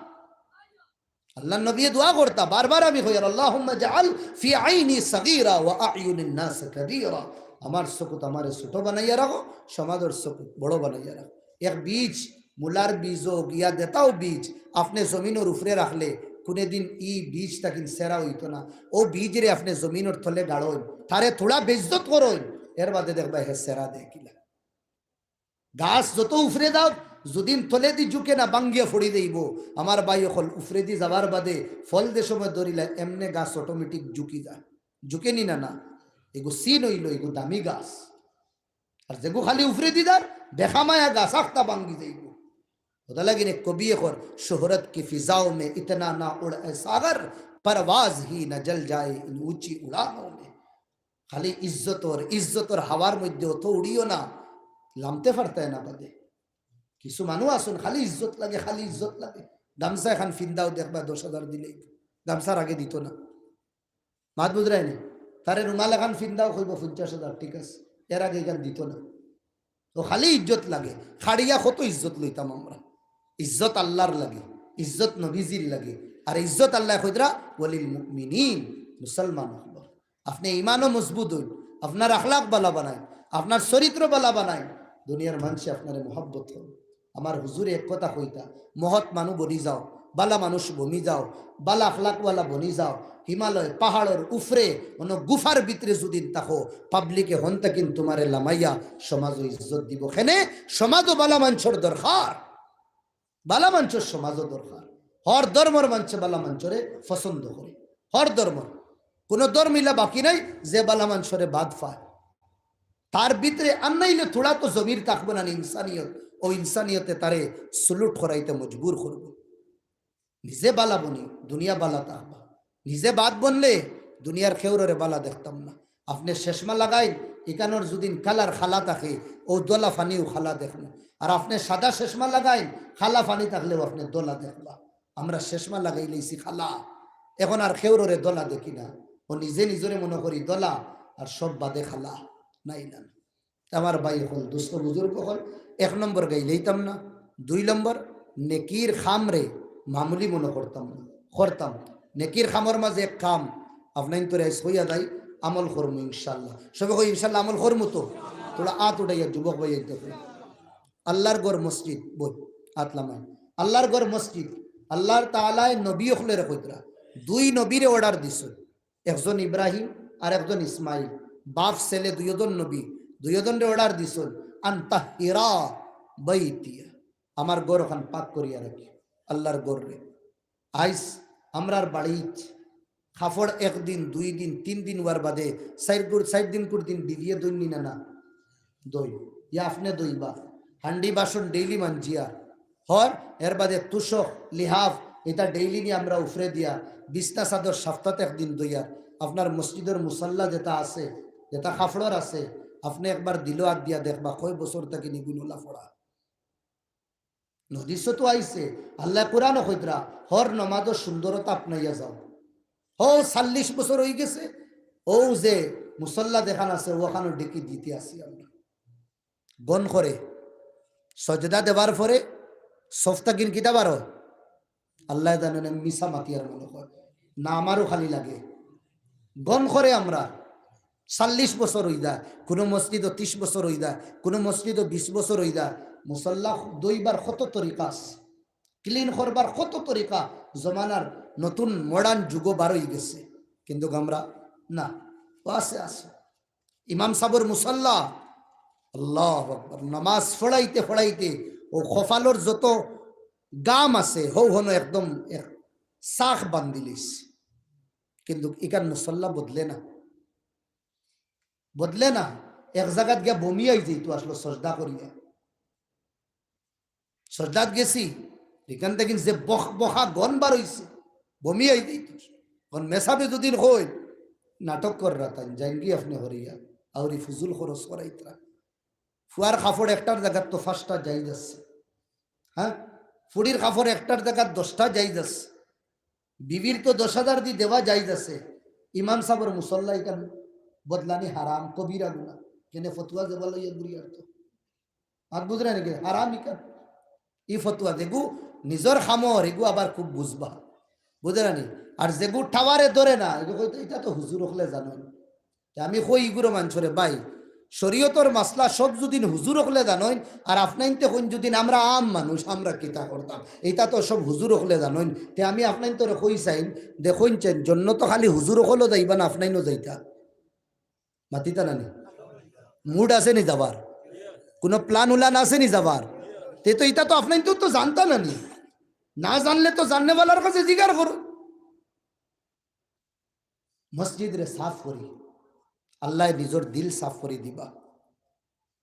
আল্লার নবীয়ে দোয়া করতা, বারবার আমি কইয়ার, "আল্লাহুম্মা জাআল ফি আইনি সাগীরা ওয়া আ'ইউনিন নাস কাবীরা।" আমার চকুত আমারে ছোট বানাইয়া রাখো, সমাজর চকুত বড় বানাইয়া রাখো। এক বীজ, মুলার বীজও গিয়া যেতাও বীজ, আপনে জমিনর উফরে রাখলে কুনুদিন ই বীজ থাকিন সেরা অইতো না। অউ বীজরে আপনে জমিনর তলে গাড়ইন, তারে থুড়া বেইজ্জত করইন, এর বাদে দেখবা হে সেরা দেয় কিলা। গাছ যত উফরে যাউক, যুদিন তলেদি জুকে না, ভাঙ্গিয়া ফড়ি যাইবো। আমার ভাই অকল, উফরেদি যাওয়ার বাদে ফল যে সময় ধরিলা, এমনে গাছ automatic জুকি যায়, জুকে নি না? না, এগু সিন অইলো, এগু দামি গাছ। আর যেগু খালি উফরেদি যার, বেখামায়া গাছ আখতা ভাঙ্গি যাইবো। অতা লাগি নে কবিয়ে কর, "শোহরত কি ফিজাও মে ইতনা না উড় এ সাগর, পরওয়াজ হি না জল যায় ইন উঁচি উড়ানোঁ মে।" খালি ইজ্জতর, ইজ্জতর হাওয়ার মধ্যে অত উড়িও না, লামতে পারতায় না বাদে। কিছু মানুষ আছইন, খালি ইজ্জত লাগে, খালি ইজ্জত লাগে। গামছা এখান ফিন্দাও দেখবা দশ হাজার দিলে, গামছার আগে দিত না। মাত বুঝরায় নি? তারে রুমাল এখান ফিন্দাও কইবো পঞ্চাশ হাজার, ঠিক আছে, এর আগে ইখান দিত না। তো খালি ইজ্জত লাগে, খাড়িয়া কত ইজ্জত লইতাম আমরা। ইজ্জত আল্লার লাগে, ইজ্জত নবীজির লাগে, আর ইজ্জত আল্লায় কইতরা ওয়ালিল মুমিনিন, মুসলমান অকলর। আপনে ইমানও মজবুত অইন, আপনার আখলাক বালা বানাইন, আপনার চরিত্র বালা বানাইন, দুনিয়ার মানষে আপনারে মহব্বত করবো। আমার হুজুরে এক কথা কইতা, "মহৎ মানু বনি যাও, বালা মানুষ বনি যাও, বালা আখলাকওয়ালা বনি যাও, হিমালয় পাহাড়র উফরে অনো গুফার ভিতরে যুদিন থাকো, পাবলিকে হন থাকিন তুমারে লামাইয়া সমাজো ইজ্জত দিবো।" কেনে সমাজো বালা মানষর দরকার, বালা মানষর সমাজো দরকার। হর ধর্মর মানষে বালা মানষরে পছন্দ করে, হর ধর্মর। কুনু ধর্ম ইলা বাকি নাই যে বালা মানষরে বাদ পায়। তার ভিতরে আর নাইলে থুড়া তো জমির থাকবো না নি ইনসানিয়ত, অউ ইনসানিয়তে তারে salute করাইতে মজবুর করবো। নিজে বালা বনি, দুনিয়া বালা থাকবা। নিজে বাদ বনলে দুনিয়ার কেউররে বালা দেখতাম না। আপনে চশমা লাগাইন, ইখানর যুদিন কালার কালা থাকে, অউ ধলা পানিও কালা দেখমু। আর আপনে সাদা চশমা লাগাইন, কালা পানি থাকলেও আপনে ধলা দেখবা। আমরা চশমা লাগাইলাইছি কালা, এখন আর কেউররে ধলা দেখি না। অউ নিজে নিজরে মনো করি ধলা, আর সব বাদে কালা। নাইলা না। আমার ভাই অকল, দোস্ত বুজুর্গ অকল, এক নম্বর গাইলাইতাম না, দুই নম্বর নেকির কামরে মামুলি মনো করতাম না, করতাম। নেকির কামর মাঝে এক কাম, আপনাইনতরে আইজ কইয়া যাই, আমল করমু ইনশাআল্লাহ। সবে কই ইনশাআল্লাহ আমল করমু তো? থুড়া আত উঠাইয়া যুবক ভাইয়াইন্তে কই। আল্লার ঘর মসজিদ, বই, আত লামাই। আল্লার ঘর মসজিদ, আল্লার তাআলায় নবী অকলরে কইতরা, দুই নবীরে order দিছইন, একজন ইব্রাহিম আর একজন ইসমাইল, বাপ ছেলে দুইওজন নবী, দুইওজনরে order দিছইন, "আন তাহহিরা বাইতিয়া", আমার ঘর অখান পাক করিয়া রাখি, আল্লার ঘররে। আইজ আমরার বাড়িত কাপড় একদিন, দুই দিন, তিন দিন অওয়ার বাদে চাইর গুর-, চাইর দিন কুর দিন ভিজিয়া ধইন নি না, না? ধইন। ইয়া আপনে ধইবা। হান্ডি বাসন daily মানজিয়া। হর, এর বাদে তুষক, লিহাফ, ইতা daily নি আমরা উফরে দিয়া। বিছনা চাদর সাপ্তাত একদিন ধইয়ার। আপনার মসজিদর মুসল্লা যেটা আছে, যেটা কাপড়র আছে, আপনে একবার দিলো আত দিয়া দেখবা, কয় বছর থাকি নিগুন অলা পড়া। নদীর স্রোত আইছে, আল্লায় কোরআনো কইতরা, হর নমাজর সুন্দরতা আপনাইয়া যাও। হউ চাল্লিশ বছর অইগেছে, অউ যে মুসল্লা যেখান আছে, অখানো ঢেকি দিতে আছি আমরা। গন করে, সজদা দেওয়ার পরে সফ থাকিন কিতা বারো? আল্লায় জানইন, আমি মিছা মাতিয়ার মনো কয়। না, আমারও খালি লাগে। গন করে আমরা। চল্লিশ বছর অই যায়, কুনু মসজিদো ত্রিশ বছর অই যায়, কুনু মসজিদো বিশ বছর অই যায়। মুসল্লা ধইবার কত তরিকা আছে, ক্লিন করবার কত তরিকা। জমানার নতুন মডার্ন যুগো বার অই গেছে, কিন্তুক আমরা না, ও আছে, আছে। ইমাম সাবর মুসল্লা, আল্লাহু আকবার, নামাজ পড়াইতে পড়াইতে ও কপালর যত গাম আছে, হউ হনো একদম এক শাখ বান্ধিলিছে। কিন্তুক ইখান মুসল্লা বদলে না, বদলে না। এক জাগাত গিয়া বমি আই যাইতো আসলো সজদা করিয়া। সজদাত গেছি, ইখান থাকি যে বখ-, বখা গন বার অইছে, বমি আই যাইতো। অখন মেসাবে যুদিন কইন, নাটক কররা তাইন, যাইনগি আপনে হরিয়া, আউরি ফুজুল খরচ করাইতরা। ফুয়ার কাপড় একটার জাগাত তো পাঁচটা জায়েজ আছে, হ্যাঁ, ফুড়ির কাপড় একটার জাগাত দশটা জায়েজ আছে, বিবির তো দশ হাজার দি দেওয়া জায়েজ আছে। ইমাম সাবর মুসল্লা ইখান বদলানি হারাম, কবিরা গুনা। কেনে ফতুয়া যেবা লইয়া ঘুরিয়ার তো। আর বুঝরা নি? হারাম ইখান। ই ফতুয়া যেগু নিজর কামর, এগু আবার খুব বুঝবা। বুঝরা নি? আর যেগু টাওয়ারে ধরে না, এগু কইতো, "ইটা তো হুজুর অকলে জানইন।" তে আমি কই ইগুরে মানষরে, ভাই, শরীয়তর মাসলা সব যুদিন হুজুর অকলে জানইন, আর আফনাইনতে কইন যুদিন আমরা আম মানুষ, আমরা কিতা করতাম, ইটা তো সব হুজুর অকলে জানইন। তে আমি আফনাইনতরে কই চাইন, দেখইন চাইন, জন্নতো খালি হুজুর অকলো যাইবা না, আফনাইনও যাইতা? মাতিতা না নি? মুড আছে নি যাবার? কুনু প্ল্যান উলান আছে নি যাবার? তে তো ইটা তো আফনাইনতে তো জানতা না নি। না জানলে তো জাননেওয়ালার কাছে জিগার করো। মসজিদরে সাফ করি, আল্লায় নিজর দিল সাফ করি দিবা।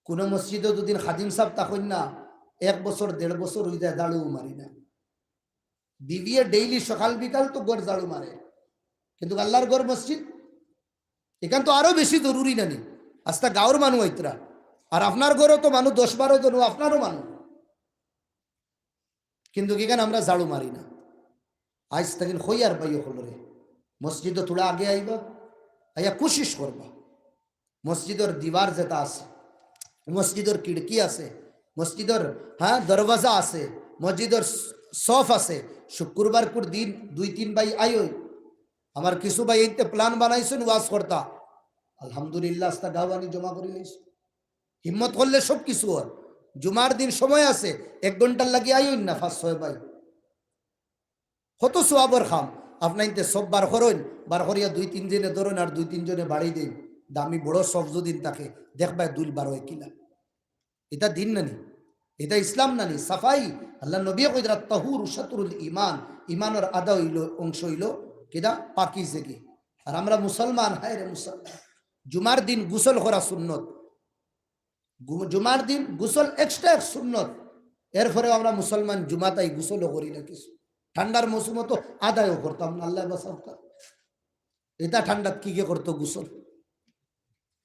কুনু মসজিদো যুদিন খাদিম সাব থাকইন না, এক বছর দেড় বছর অই যায়, ঝাড়ু মারি না। বিবিয়ে ডেইলি সকাল বিকাল তো ঘর ঝাড়ু মারে, কিন্তুক আল্লার ঘর মসজিদ, ইখান তো আরো বেশি জরুরি না নি? আস্তা গাউর মানুষ আইতরা, আর আফনার ঘরো তো মানুষ দশ বারো জন, ও আফনারও মানুষ, কিন্তুক ইখান আমরা ঝাড়ু মারি না। আইজ থাকি কইয়ার ভাই অকলরে, মসজিদো থুড়া আগে আইবা, আইয়া কুশিশ করবা। মসজিদর দিবার যেটা আছে, মসজিদর খিড়কি আছে, মসজিদর, হ্যাঁ, দরওয়াজা আছে, মসজিদর স-, সফ আছে। শুক্রবারকুর দিন দুই তিন ভাই আইও। আমার কিছু ভাইয়াইন্তে প্ল্যান বানাইছইন ওয়াজ করতা, আলহামদুলিল্লাহ, আস্তা গাউ আনি জমা করি লাইছইন। হিম্মত করলে সব কিছু অর। জুমার দিন সময় আছে, এক ঘন্টার লাগি আইন না, পাঁচ ছয় ভাই। কত সওয়াবর কাম। আফনাইন্তে সফ বার করইন, বার করিয়া দুই তিন জনে ধরইন আর দুই তিন জনে বাড়ি দেইন। দামি বড় সফ যুদিন থাকে, দেখবায় দুইল বারো কিলা। ইটা দিন না নি? ইটা ইসলাম না নি? সাফাই। আল্লার নবীয়ে কইরা, "তাহুরু শাতরুল ঈমান।" ঈমানর আধা অইলো, অংশ অইলো কিতা? পাকিজগি। আর আমরা মুসলমান, হায় রে মুসলমান। জুমার দিন গোসল করা সুন্নত। গু-, জুমার দিন গোসল extra এক সুন্নত। এরপরেও আমরা মুসলমান জুমাত আই গোসলও করি না কিছু। ঠান্ডার মৌসুমো তো আদায়ও করতাম না, আল্লায় বাঁচাউক্কা। ইতা ঠান্ডাত কিগে করতো গোসল?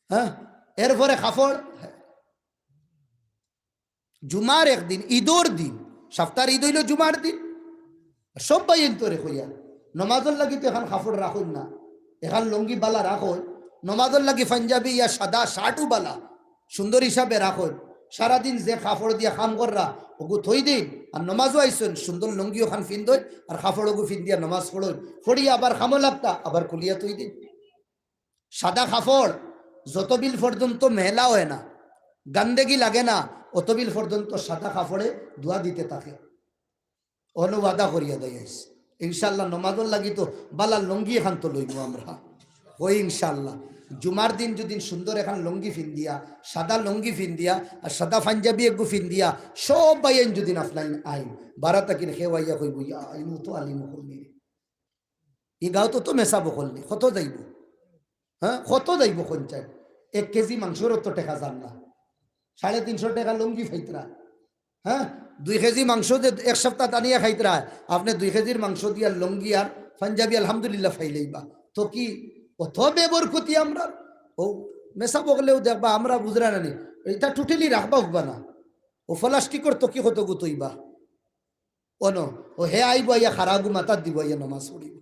হ্যাঁ, এরপরে কাপড়, জুমার একদিন, ঈদর দিন, সাপ্তার ঈদ অইলো জুমার দিন। সব ভাইয়াইন্তরে কইয়ার, নমাজর লাগি তো এখান কাপড় রাখইন না, এখান লুঙ্গি বালা রাখইন, নমাজর লাগি পাঞ্জাবি ইয়া সাদা শার্টও বালা, সুন্দর হিসাবে রাখইন। সারাদিন যে কাপড় দিয়া কাম কররা, ওগু থই দিন, আর নমাজও আইছইন, সুন্দর লুঙ্গি ওখান ফিন্দইন, আর কাপড় ওগু ফিন্দিয়া নমাজ পড়ইন, পড়িয়া আবার কামো লাগতা, আবার খুলিয়া থই দিন। সাদা কাপড় যতবিল পর্যন্ত মেলা অয় না, গান্দেগি লাগে না, অতবিল পর্যন্ত সাদা কাপড়ে ধোয়া দিতে থাকে। অনো ওয়াদা করিয়া দেয় আইস, ইনশাআল্লাহ নমাজর লাগি তো বালা লুঙ্গি এখান তো লইমু আমরা। ওই ইনশাআল্লাহ জুমার দিন যুদিন সুন্দর এখান লুঙ্গি ফিন্দিয়া, সাদা লুঙ্গি ফিন্দিয়া, আর সাদা পাঞ্জাবি এগু ফিন্দিয়া, সব ভাইয়াইন যুদিন আফনাইন আইন, বারা থাকিন কেউ আইয়া কইবো, "ইয়া, ইনু তো আলিম অকল নি রে।" ই গাঁওত তো মেসাব অকল নি, কত যাইবো? হ্যাঁ, কত যাইবো কইন চাইন? এক কেজি মাংসর তো টেকা যার না, সাড়ে তিনশো টেকা লুঙ্গি ফাইতরা। হ্যাঁ, দুই কেজি মাংস যে এক সপ্তাহ টানিয়া খাইতরা, আপনে দুই কেজির মাংস দিয়া লুঙ্গি আর পাঞ্জাবি আলহামদুলিল্লাহ ফাইলাইবা। তো কি অত বেবরকতি আমরার? ও মেসাব অকলেও দেখবা, আমরা বুঝরা না নি, ইটা totally রাখবা উঠবা না। ও প্লাস্টিকর তো কি কত গুতইবা? অনো, ও হে আইবো আইয়া খাড়া গু মাথাত দিবো আইয়া নমাজ পড়িবো।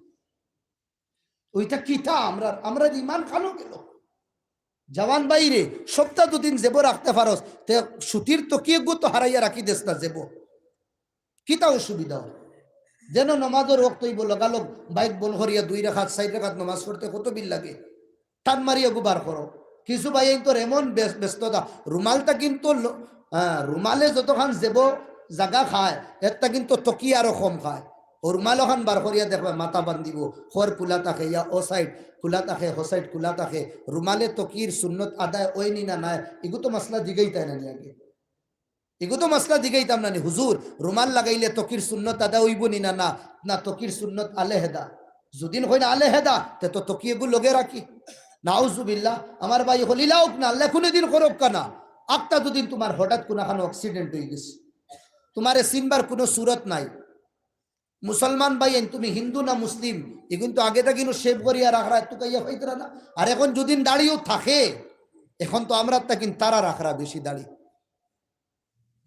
ওইটা কিতা আমরার, আমরার ইমান খানো গেল? জওয়ান ভাইরে, সপ্তাহ দুদিন জেবো রাখতে পারস, তে সুতির তকিয়ে গু তো হারাইয়া রাখি দেস না জেবো। কিতা অসুবিধা অয়? যেন নমাজর ওয়াক্ত অইবো, লগালগ বাইক বন্ধ করিয়া দুই রাকাত, চাইর রাকাত নমাজ পড়তে কত বিল লাগে? টান মারি এগু বার করো। কিছু ভাইয়াইন্তর এমন ব্যস-, ব্যস্ততা, রুমালটা কিন্তু ল-, হ্যাঁ, রুমালে যতখান জেব জাগা খায়, এরটা কিন্তু তকিয়া আরো কম খায়। ও রুমাল ওখান বার করিয়া দেখবা, মাথা বান্ধিব, খর খোলা থাকে, ইয়া ও সাইড খোলা থাকে, হো সাইড খোলা থাকে। রুমালে তকির সুন্নত আদায় অয়নি না নায়, এগু তো মাসলা জিগাইতায় না নি আগে। এগু তো মাসলা জিগাইতাম না নি, "হুজুর, রুমাল লাগাইলে তকির সুন্নত আদায় অইবো নি না?" না, না, তকির সুন্নত আলেহেদা। যুদিন কইন আলেহেদা, তে তো তকি এগু লগে রাখি। নাউজুবিল্লাহ, আমার ভাই হলিলা হোক না, আল্লাহ কুনুদিন করুক্কা না। আখতা যুদিন তুমার হঠাৎ কুনুখানো accident অইগেছে, তুমারে চিনবার কুনু সুরত নাই, মুসলমান ভাইয়াইন, তুমি হিন্দু না মুসলিম, এগুন তো আগে থাকি shave করিয়া রাখরা, তুকাইয়া পাইতরা না। আর এখন যুদিন দাড়িও থাকে, এখন তো আমরার তাকিন তারা রাখরা বেশি দাড়ি।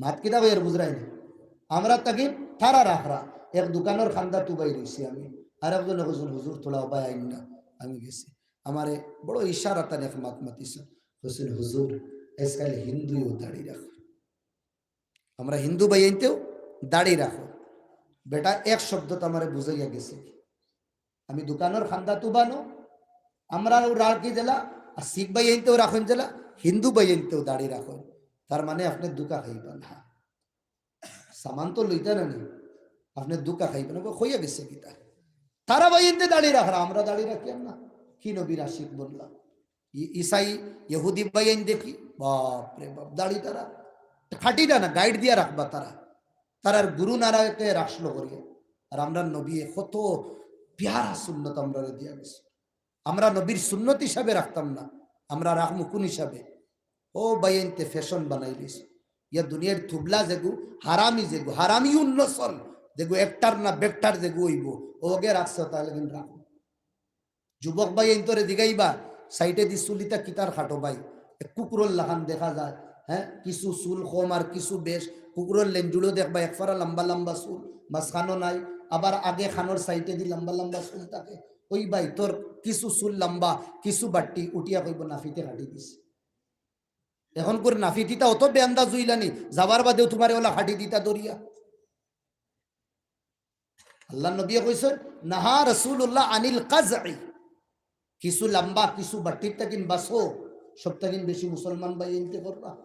মাত কিতা কইয়ার বুঝরায় নি? আমরার তাকিন তারা রাখরা। এক দোকানর কান্দাত উবাই রইছি আমি, আর একজনে কইছইন, "হুজুর, থুড়া উবাই আইন না।" আমি গেছি, আমারে বড় ইশারাতান এক মাত মাতিছইন, কইছইন, "হুজুর, আইজকাইল হিন্দুয়েও দাড়ি রাখরা।" আমরা হিন্দু ভাইয়াইন্তেও দাড়ি রাখো। বেটা এক শব্দত আমারে বুঝাইয়া গেছে। আমি দোকানর কান্দাত উবানো, আমরাও রাখি দিলা, আর শিখ ভাইয়াইন্তেও রাখইন দিলা, হিন্দু ভাইয়াইন্তেও দাড়ি রাখইন। তার মানে আপনে ধুকা খাইবা না। সামান তো লইতা না নি, আপনে ধুকা খাইবা না, কইয়া গেছে কিতা। তারা ভাইয়াইন্তে দাড়ি রাখরা, আমরা দাড়ি রাখিয়ার না। কি নবীর আশিক বললা? ই-, ইসাই, ইহুদি ভাইয়াইন দেখি, বাপ রে বাপ, দাড়ি তারা কাটিরা না, গাইড় দিয়া রাখবা তারা। তারার গুরু নারায়কে রাখলো করিয়া। আর আমরার নবীয়ে কত পিয়ারা সুন্নত আমরারে দিয়া গেছে। আমরা নবীর সুন্নত হিসাবে রাখতাম না, আমরা রাখমু কুন হিসাবে? ও ভাইয়াইন্তে fashion বানাইলিছে। ইয়া দুনিয়ার থুবলা যেগু, হারামি যেগু, হারামিউন নসল যেগু, একটার না বেকটার যেগু অইবো, ওগে রাখছে, তাইলে কিন্তু রাখো। যুবক ভাইয়াইন্তরে জিগাইবা, সাইডেদি চুলিতা কিতার কাটো ভাই? এক কুকুরর লাখান দেখা যায়, হ্যাঁ, কিছু চুল কম আর কিছু বেশ। কুকুরর লেঞ্জুড়ো দেখবা, এক ফাড়া লম্বা লম্বা চুল, মাঝখানো নাই। আবার আগে কানর সাইডেদি লম্বা লম্বা চুল থাকে। ওই ভাই, তোর কিছু চুল লম্বা, কিছু বাট্টি, উঠিয়া কইবো, "নাফিতে কাটি দিছে।" এখন করে নাফিতিতা অত বেআন্দাজ অইলানি, যাবার বাদেও তুমারে ওলা কাটি দিতা ধরিয়া। আল্লার নবীয়ে কইছইন, "নাহা রাসূলুল্লাহ আনিল কাজই।" কিছু লম্বা, কিছু বাট্টির তাকিন বাঁচো, সব তাকিন বেশি মুসলমান ভাইয়াইন্তে করবা।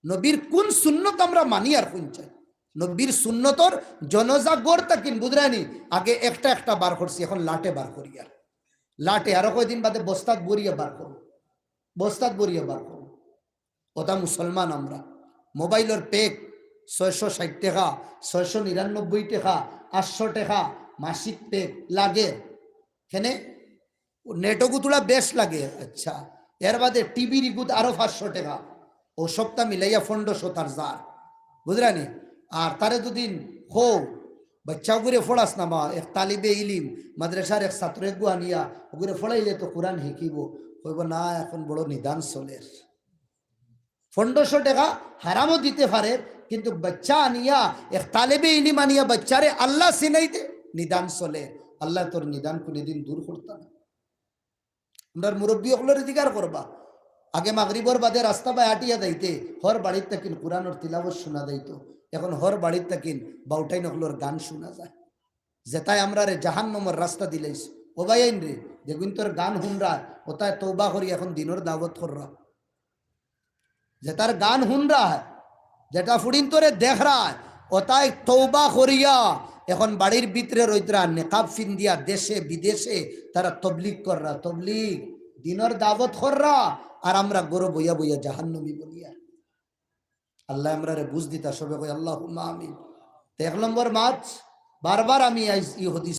নবীর কুন সুন্নত আমরা মানি আর কুন চাই? নবীর সুন্নতর জনজা গড় তাকিন, বুঝরায় নি? আগে একটা একটা বার করছি, এখন লাটে বার করিয়ার। লাটে আরো কয়দিন বাদে বস্তাত ভরিয়া বার করমু, বস্তাত ভরিয়া বার করমু। ওটা মুসলমান আমরা। মোবাইলর pack ছয়শো ষাইট টেকা, ছয়শো নিরানব্বই টেকা, আটশো টেকা মাসিক pack লাগে। কেনে? নেটও গুতুড়া বেশ লাগে। আচ্ছা, এর বাদে টিভির ইগুত আরো পাঁচশো টেকা, ও সবটা মিলাইয়া পনেরোশো তার যার, বুঝরায় নি? আর তারে দুদিন হো, বাচ্চা ওগুরে পড়াস না বা, এক তালিবে ইলিম, মাদ্রাসার এক ছাত্র এগু আনিয়া ওগুরে পড়াইলে তো কোরআন হিকিবো। কইবো, "না, এখন বড় নিদান চলের।" পনেরোশো টেকা হারামও দিতে পারে, কিন্তু বাচ্চা আনিয়া, এক তালেবে ইলিম আনিয়া বাচ্চারে আল্লাহ চিনাইতে নিদান চলে। আল্লায় তোর নিদান কুনুদিন দূর করতা না। আমরার মুরব্বি অকলরে জিগার করবা, আগে মাগরিবর বাদে রাস্তা বায় আটিয়া যাইতে হর বাড়ির তাকিন কোরআনর তিলাওয়াত শুনা যাইতো, এখন হর বাড়ির তাকিন বাউটাইন অকলর গান শুনা যায়। যেতায় আমরারে জাহান্নামর রাস্তা দিলাইছে। ও ভাইয়াইন রে, যেগুইন্তর গান হুনরা, ওতায় তওবা করি এখন দিনর দাওয়াত কররা। যেতার গান হুনরা, যেটা ফুড়িন্তরে দেখরা, ওতায় তওবা করিয়া এখন বাড়ির ভিতরে রইতরা, নেকাব ফিন্দিয়া দেশে বিদেশে তারা তবলিগ কররা, তবলিগ, দিনর দাওয়াত কররা, আর আমরা ঘরো বইয়া বইয়া জাহান্নামী বনিয়া। আল্লায় আমরারে বুঝ দিতা, সবে কই, "আল্লাহুম্মা আমিন।" তো এক নম্বর মাত, বারবার আমি আইজ ই হাদিস